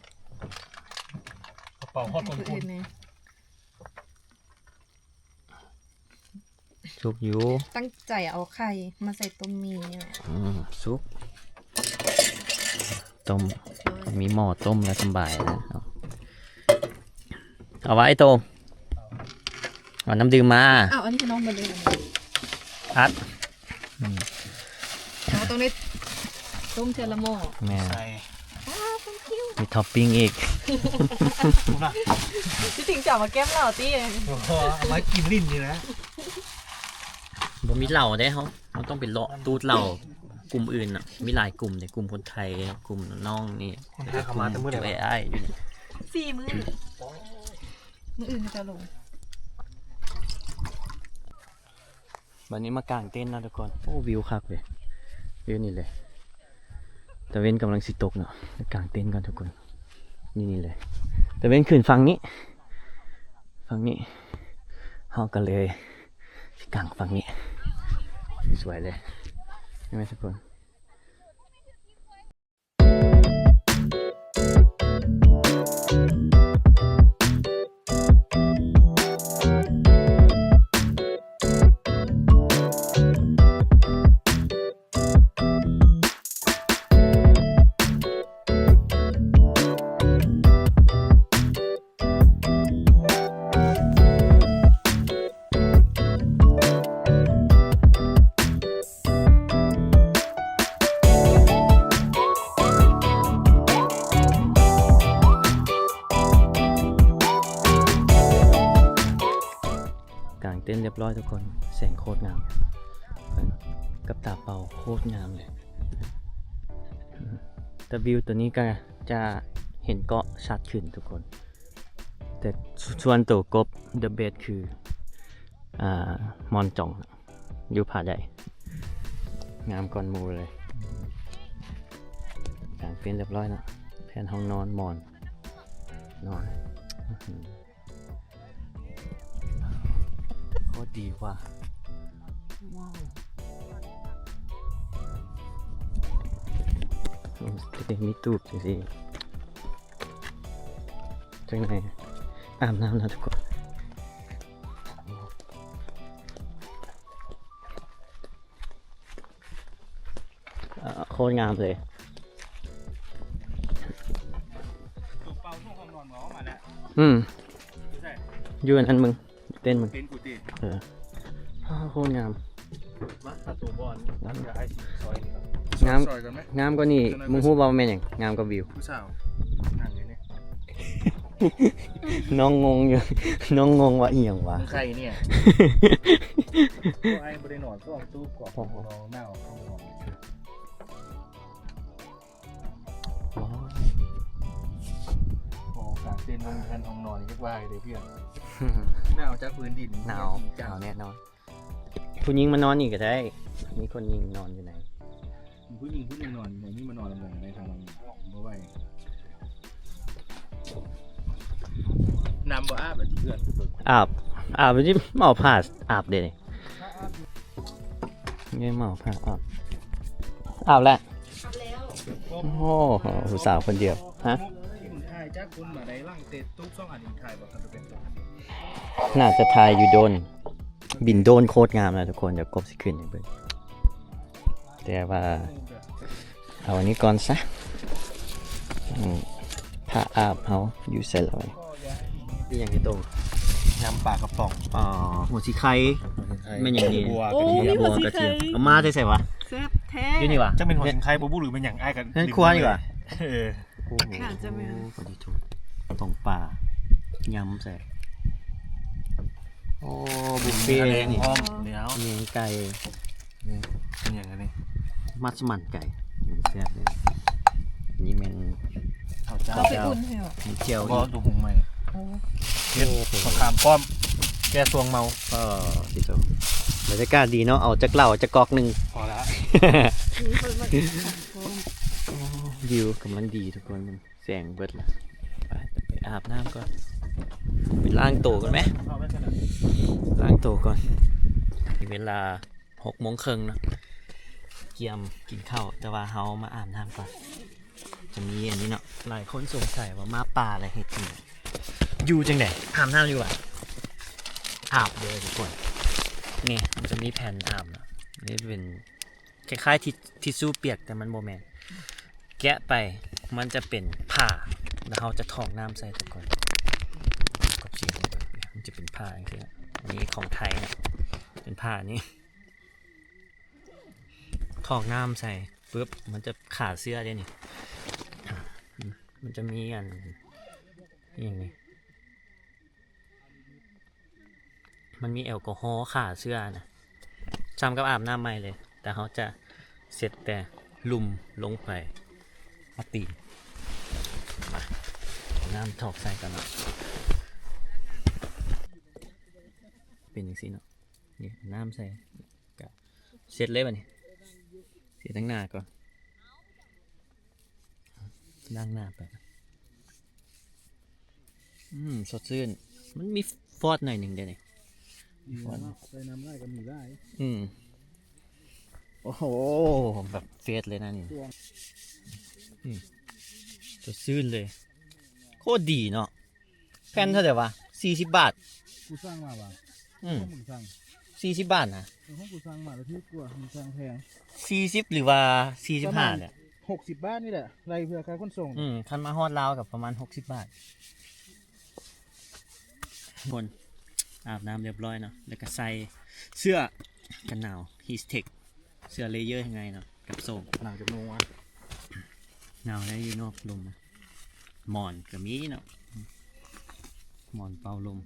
ກະເປົາຮອດຄົນ. ສຸກຢູ່. ຕັ້ງໃຈເອົາໄຂ່ມາໃສ່ຕົ້ມໝີ່ນີ້ແຫຼະ. ອືມ ສຸກ. ຕົ້ມ ມີໝໍ້ຕົ້ມແລ້ວສະບາຍແລ້ວ. ເອົາໄວ້ໂຕ ເອົານ້ຳດື່ມມາ. ເອົາ ອັນນີ້ໃຫ້ນ້ອງເບິ່ງເລີຍ. ອັດ. ອືມ ເຮົາຕ້ອງໄດ້ຕົ້ມເທື່ອລະໝໍ້. ແມ່ນ. ມີທັອບປິງອີກ. ທີ່ຈິງຈະເອົາມາແກ້ມເຫຼົ້າຕິ. ບໍ່ ເອົາມາກິນຫຼິ້ນນີ້ນະ. ບໍ່ມີເຫຼົ້າເດ້ ເຮົາ ເຮົາຕ້ອງໄປເລາະຕູດເຫຼົ້າກຸ່ມອື່ນນະ. ມີຫຼາຍກຸ່ມເດ້ ກຸ່ມຄົນໄທ ກຸ່ມນ້ອງນີ້ ກຸ່ມອ້າຍຢູ່ນີ້. ສີ່ມື້ ມື້ອື່ນເຂົາຈະລົງ. ບັດນີ້ມາກາງເຕັນເນາະທຸກຄົນ. ໂອ້ ວິວຄັກເລີຍ ວິວນີ້ເລີຍ. ຕາເວັນກຳລັງຊິຕົກເນາະ. ໄປກາງເຕັນກ່ອນທຸກຄົນ. ນີ້ ນີ້ເລີຍ ຕາເວັນຂຶ້ນຝັ່ງນີ້ ຝັ່ງນີ້. ເຮົາກໍເລີຍຊິກາງຝັ່ງນີ້. ສວຍເລີຍ ເຫັນໄໝທຸກຄົນ? ກາງເຕັນຮຽບຮ້ອຍທຸກຄົນ. ແສງໂຄດງາມ ກັບຕາເປົ່າໂຄດງາມເລີຍ. ແຕ່ວິວໂຕນີ້ກໍຈະເຫັນເກາະຊັດຂຶ້ນທຸກຄົນ. ແຕ່ສ່ວນໂຕກົບ the best ຄື ອ່າ ມອນຈອງ ຢູ່ຜາໃຫຍ່ ງາມກ່ອນໝູ່ເລີຍ. ກາງເຕັນຮຽບຮ້ອຍເນາະ ແຜ່ນຮອງນອນ ໝອນ. ນອນ ໂຄດດີວ່າ ວ້າວ ໂອ້ ມີຕູບຈັ່ງຊີ້ ຈັ່ງໃດ ອາບນ້ຳແລ້ວທຸກຄົນ. ເອີ ໂຄດງາມເລີຍ ຕົວເປົ່າຊ່ວງຫ້ອງນອນກໍອອກມາແລ້ວ. ອືມ ຢູ່ໃສ? ຢູ່ອັນນັ້ນ ມຶງ ເຕັນມຶງ ເຕັນກູຕິ. ເອີ ໂຄດງາມ ມາຫາຕົວບ່ອນ ດຽວອ້າຍຊິຊ່ອຍນີ້ ງາມ ຊ່ອຍກັນໄໝ? ງາມກວ່ານີ້ ມຶງຮູ້ບໍ່ວ່າແມ່ນຫຍັງ? ງາມກວ່າວິວ ຜູ້ສາວ ນັ່ງຢູ່ນີ້ ນ້ອງງົງຢູ່ ນ້ອງງົງວ່າອີ່ຫຍັງວະ ໃຄນີ້ ໂອ້ ອ້າຍບໍ່ໄດ້ນອນສອງຕູບ ກອດນ້ອງໜາວ ໂອ້ຍ ໂອ້ ກາງເຕັນລົງແຜ່ນຫ້ອງນອນນີ້ ຈັກວ່າໃດເພື່ອນ ໜາວຈາກພື້ນດິນ ໜາວ ໜາວແນ່ນອນ. ຜູ້ຍິງມານອນນີ້ກໍໄດ້ ມີຄົນຍິງນອນຢູ່ໃນ ຜູ້ຍິງຜູ້ໜຶ່ງນອນຢູ່ໃນນີ້ ມານອນນຳກັນໄດ້ທັງວັນ ບໍ່ໄຫວ ນ້ຳບໍ່ອາບລະຕິເພື່ອນ ອາບ ອາບຢູ່ນີ້ ເອົາຜ້າອາບເດ້ນີ້ ນີ້ເອົາຜ້າອາບ ອາບແລ້ວ ອາບແລ້ວ ໂອ້ໂຫ ຜູ້ສາວຄົນດຽວ ຮະ ຖ່າຍຈາກພຸ້ນມາໄດ້ຫຼັງເຕັນຕູບສອງອັນນີ້ ຖ່າຍບໍ່ທັນໄດ້ເປັນຕົວ ໜ້າຈະຖ່າຍຢູ່ໂດຣນ ບິນໂດຣນໂຄດງາມນະທຸກຄົນ ດຽວກົບຊິຂຶ້ນໃຫ້ເບິ່ງ ແຕ່ວ່າເອົາອັນນີ້ກ່ອນຊະ ອືມ ຜ້າອາບເຮົາຢູ່ໃສລະວະ ອີ່ຫຍັງນີ້ໂຕ ຍຳປາກະປ໋ອງ ອໍ ຫົວສີໄຄ ຫົວສີໄຄ ແມ່ນຫຍັງນີ້ ບົວ ໂອ້ ກະທຽມ ມີຫົວສີໄຄ ບົວກະທຽມ ເອົາມາແຕ່ໃສວະ ແຊບແທ້ ຢູ່ນີ້ຫວາ ຈັກແມ່ນຫົວສີໄຄບໍ່ບຸ ຫຼືແມ່ນຫຍັງ ອ້າຍກໍ ເຮືອນຄົວນີ້ຫວາ ເອີ ໂອ້ໂຫ ໜ້າຈະແມ່ນ ພໍດີທຸກ ຕ້ອງປາ ຍຳໃສ່ ໂອ້ ບຸບເຟ ເນື້ອແລງພ້ອມ ເນື້ອ ແໜງໄກ່ ນີ້ເປັນຫຍັງອັນນີ້ ມັດສະໝັ້ນໄກ່ ແຊບເລີຍ ນີ້ແມ່ນເຂົ້າເຈົ້າ ເຂົ້າໄປອຸ່ນໃຫ້ບໍ່ ມີແຈ່ວອີກ ບໍ່ ຕຸງໃໝ່ ໂອ້ ເຮັດ ໂອ້ໂຫ ມະຂາມປ້ອມ ແກ້ສວງເມົາ ເອີ ຊິໂຕ ບັນຍາກາດດີເນາະ ເອົາຈັກເຫຼົ້າຈັກກອກໜຶ່ງ ພໍລະ ມີຄົນມາກິນມະຂາມປ້ອມ ໂອ້ ວິວກຳລັງດີທຸກຄົນ ແສງເບິດລະ ໄປ ໄປອາບນ້ຳກ່ອນ ໄປລ້າງໂຕກ່ອນແມ ລ້າງໂຕກ່ອນ ເວລາຫົກໂມງເຄິ່ງເນາະ ກຽມກິນເຂົ້າ ແຕ່ວ່າເຮົາມາອາບນ້ຳກ່ອນ ຈະມີອັນນີ້ເນາະ ຫຼາຍຄົນສົງໄສວ່າມາປ່າແລ້ວເຮັດຈັ່ງໃດ ຢູ່ຈັ່ງໃດ ອາບນ້ຳຢູ່ຫວາ ອາບເດີທຸກຄົນ ນີ້ມັນຈະມີແຜ່ນອາບເນາະ ນີ້ເປັນ ຄ້າຍໆ ທິ ທິຊູປຽກ ແຕ່ມັນບໍ່ແມ່ນ ແກະໄປ ມັນຈະເປັນຜ້າ ແລ້ວເຮົາຈະຖອກນ້ຳໃສ່ທຸກຄົນ ກັບສີ ມັນຈະເປັນຜ້າຈັ່ງຊີ້ ອັນນີ້ຂອງໄທນະ ເປັນຜ້ານີ້ ຖອກນ້ຳໃສ່ປຶບ ມັນຈະຂ້າເຊື້ອເດ້ນີ້ ມັນຈະມີອັນ ອີ່ຫຍັງນີ້ ມັນມີແອລກໍຮໍຂ້າເຊື້ອນະ ສ່ຳກັບອາບນ້ຳໃໝ່ເລີຍ ແຕ່ເຮົາຈະເຊັດແຕ່ລຸ່ມລົງໄປ ມາຕີນ ມາ ນ້ຳຖອກໃສ່ກ່ອນເນາະ ເປັນຈັ່ງຊີ້ເນາະ ນີ້ ນ້ຳໃສ່ ກະເຊັດເລີຍບາດນີ້ ເຊັດທາງໜ້າກ່ອນ ລ້າງໜ້າໄປ ອືມ ສົດຊື່ນ ມັນມີຟອດໜ້ອຍໜຶ່ງເດ້ນີ້ ມີຟອດ ໃສ່ນ້ຳຫຼາຍກໍມີຫຼາຍ ອືມ ໂອ້ໂຫ ແບບເຟດເລີຍນະນີ້ ອືມ ສົດຊື່ນເລີຍ ໂຄດດີເນາະ ແຜ່ນເທົ່າໃດວະ? ສີ່ສິບບາດ ກູສັ່ງມາຫວາ? ອືມ ຂອງມຶງສັ່ງ ສີ່ສິບບາດນະ ເອີ ຂອງກູສັ່ງມາແລ້ວຖືກກວ່າ ມຶງສັ່ງແພງ ສີ່ສິບ ຫຼືວ່າສີ່ສິບຫ້າ ປະມານ ແຫຼະ ຫົກສິບບາດນີ້ແຫຼະ ໄລ່ເພື່ອຄ່າຂົນສົ່ງ ອືມ ຄັນມາຮອດລາວກໍປະມານຫົກສິບບາດ ຄົນ ອາບນ້ຳຮຽບຮ້ອຍເນາະ ແລ້ວກໍໃສ່ເສື້ອກັນໜາວ Heattech ເສື້ອເລເຢີໃຫ້ງ່າຍເນາະ ກັບໂສ້ງ ໜາວຈັກໂມງວະ? ໜາວໄດ້ຢູ່ນອກລົມ ໝອນກໍມີເນາະ ໝອນເປົ່າລົມ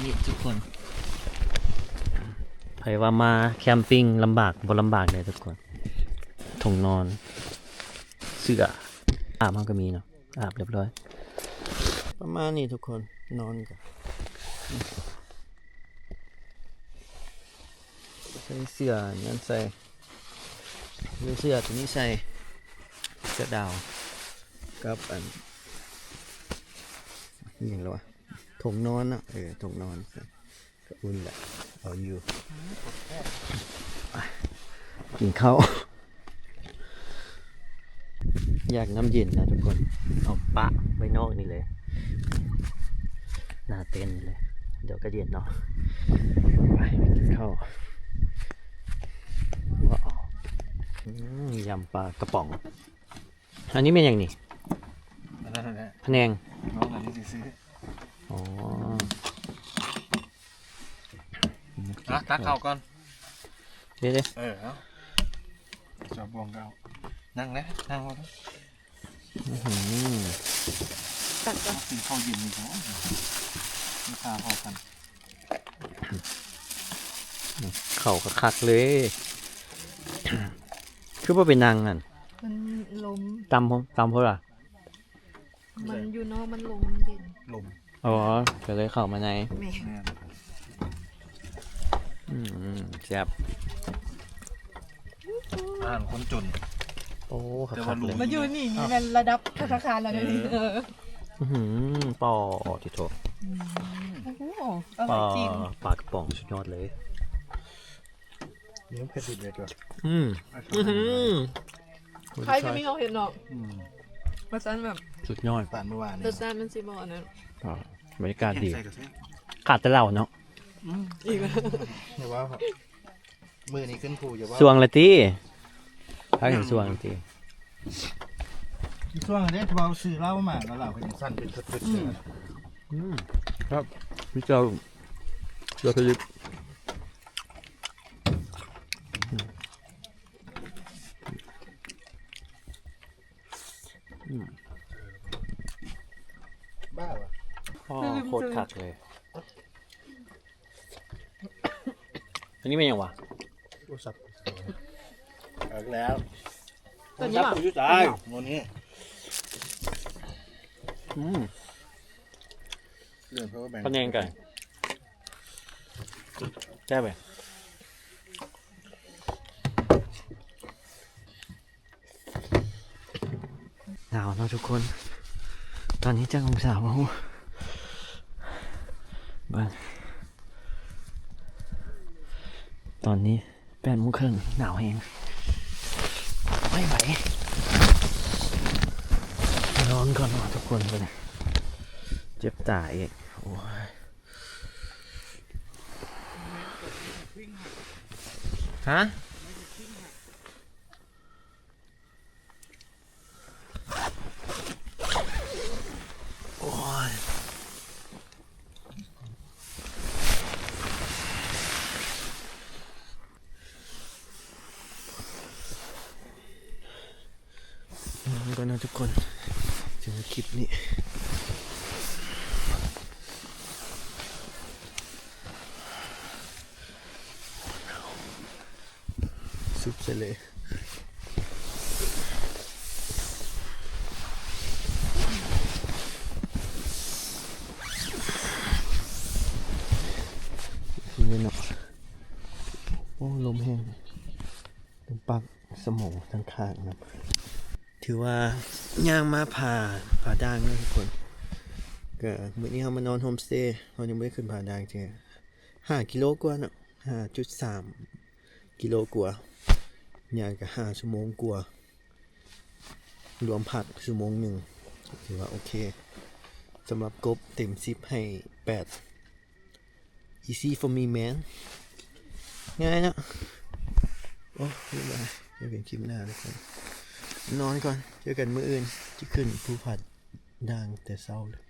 ນີ້ທຸກຄົນ ໃຜວ່າມາແຄມປິງລຳບາກ ບໍ່ລຳບາກເດ້ທຸກຄົນ ຖົງນອນ ເສື້ອ ອາບເຮົາກໍມີເນາະ ອາບຮຽບຮ້ອຍ ປະມານນີ້ທຸກຄົນ ນອນກໍ ໃສ່ເສື້ອຫຍັງໃສ່ ມີເສື້ອໂຕນີ້ໃສ່ ເສື້ອດາວ ກັບອັນ ອີ່ຫຍັງລະວະ ຖົງນອນເນາະ ເອີ ຖົງນອນ ກະອຸ່ນແຫຼະ ເອົາຢູ່ ໄປ ກິນເຂົ້າ ຢາກນ້ຳເຢັນນະທຸກຄົນ ເອົາປະໄວ້ນອກນີ້ເລີຍ ໜ້າເຕັນນີ້ເລີຍ ດຽວກະເຢັນເນາະ ໄປກິນເຂົ້າ ວ້າວ ອືມ ຢຳປາກະປ໋ອງ ອັນນີ້ແມ່ນຫຍັງນີ້? ອັນນັ້ນແຫຼະ ພະແນງ ນ້ອງອັນນີ້ຊື່ໆ ອໍ ອ່ະ ຕັກເຂົ້າກ່ອນ ເດ້ໆ ເອີ ເອົາ ຈອບບ່ວງເອົາ ນັ່ງແຫຼະ ນັ່ງເອົາ ອື ຕັກກ່ອນ ກິນເຂົ້າເຢັນນີ້ ມີຄ່າພໍກັນ ເຂົ້າຄັກໆເລີຍ ຄືບໍ່ໄປນັ່ງຫັ້ນ ມັນລົມ ຕ່ຳ ຕ່ຳໂພດລະ ມັນຢູ່ນອກມັນລົມເຢັນ ລົມ ອໍ ກະເລີຍເຂົ້າມາໃນ ແມ່ນ ແມ່ນ ອືມ ແຊບ ອາຫານຄົນຈົນ ໂອ້ ຄັກໆເລີຍ ມາຢູ່ນີ້ ນີ້ແມ່ນລະດັບພັດຕາຄານແລ້ວເດ້ ເອີ ອື ປາ ໂອ້ ທິໂທ ອືມ ໂອ້ໂຫ ອະລ່ອຍຈິງ ປາ ປາກະປ໋ອງສຸດຍອດເລີຍ ນີ້ເຜັດດິບເລີຍຕົວະ ອືມ ອື ຄ້າຍຈະມີເຮົາເຮັດເນາະ ອືມ ວ່າຊັ້ນແບບ ສຸດຍອດ ປານມື້ວານນີ້ ລົດຊາດມັນຊິບໍ່ອັນນັ້ນ ອ່າ ບັນຍາກາດດີ ແກງໃສ່ກະແຊບ ຂາດແຕ່ເຫຼົ້າເນາະ ອືມ ອີກແລ້ວ ຢ່າເວົ້າ ມື້ນີ້ຂຶ້ນພູ ຢ່າເວົ້າ ສ່ວງລະຕິ ພາກັນສ່ວງລະຕິ ສ່ວງເດ້ ເວົ້າຊື້ເຫຼົ້າມາ ແລ້ວເຫຼົ້າກະຍັງສັ່ນເປັນຟຶດໆ ອືມ ອືມ ຄັບ ມີເຈົ້າ ເຈົ້າຜະລິດ ອືມ ບ້າວະ ອໍ ໂຄດຄັກເລີຍ ອັນນີ້ແມ່ນຫຍັງວະ? ໂທລະສັບ ເອົາອີກແລ້ວ ໂທລະສັບກູຢູ່ໃສ? ໂຕນີ້ ອືມ ພະແນງໄກ່ ແຊບເວີຍ. ໜາວເນາະທຸກຄົນ ຕອນນີ້ຈັກອົງສາບໍ່ຮູ້ ເບິ່ງ ຕອນນີ້ແປດໂມງເຄິ່ງ ໜາວແຮງ ໄມ່ໄຫວ ນອນກ່ອນເນາະທຸກຄົນ ເຈັບຕາອີກ ໂອ້ຍ ຮະ? ໂອ້ຍ ນອນກ່ອນເນາະທຸກຄົນ ເຈີຄລິບນີ້ ສຸບໃສ່ເລີຍ ນີ້ເນາະ ໂອ້ ລົມແຮງ ລົມປັກສະໝອງທັງຂ້າງນຳ ຖືວ່າຍ່າງມາຜາ ຜາດ່າງເນາະທຸກຄົນ ກະມື້ນີ້ເຮົາມານອນໂຮມສະເຕ ເຮົາຍັງບໍ່ໄດ້ຂຶ້ນຜາດ່າງເທື່ອ ຫ້າກິໂລກວ່າເນາະ ຫ້າຈຸດສາມ ກິໂລກວ່າ ຍ່າງກະຫ້າຊົ່ວໂມງກວ່າ ລວມພັກຊົ່ວໂມງໜຶ່ງ ຖືວ່າໂອເຄ ສຳລັບກົບເຕັມສິບໃຫ້ແປດ easy for me man ງ່າຍເນາະ ໂອ້ ບາຍບາຍ ເຈີກັນຄລິບໜ້າທຸກຄົນ ນອນກ່ອນ ເຈີກັນມື້ອື່ນ ຈະຂຶ້ນພູຜາດ່າງແຕ່ເຊົ້າເລີຍ.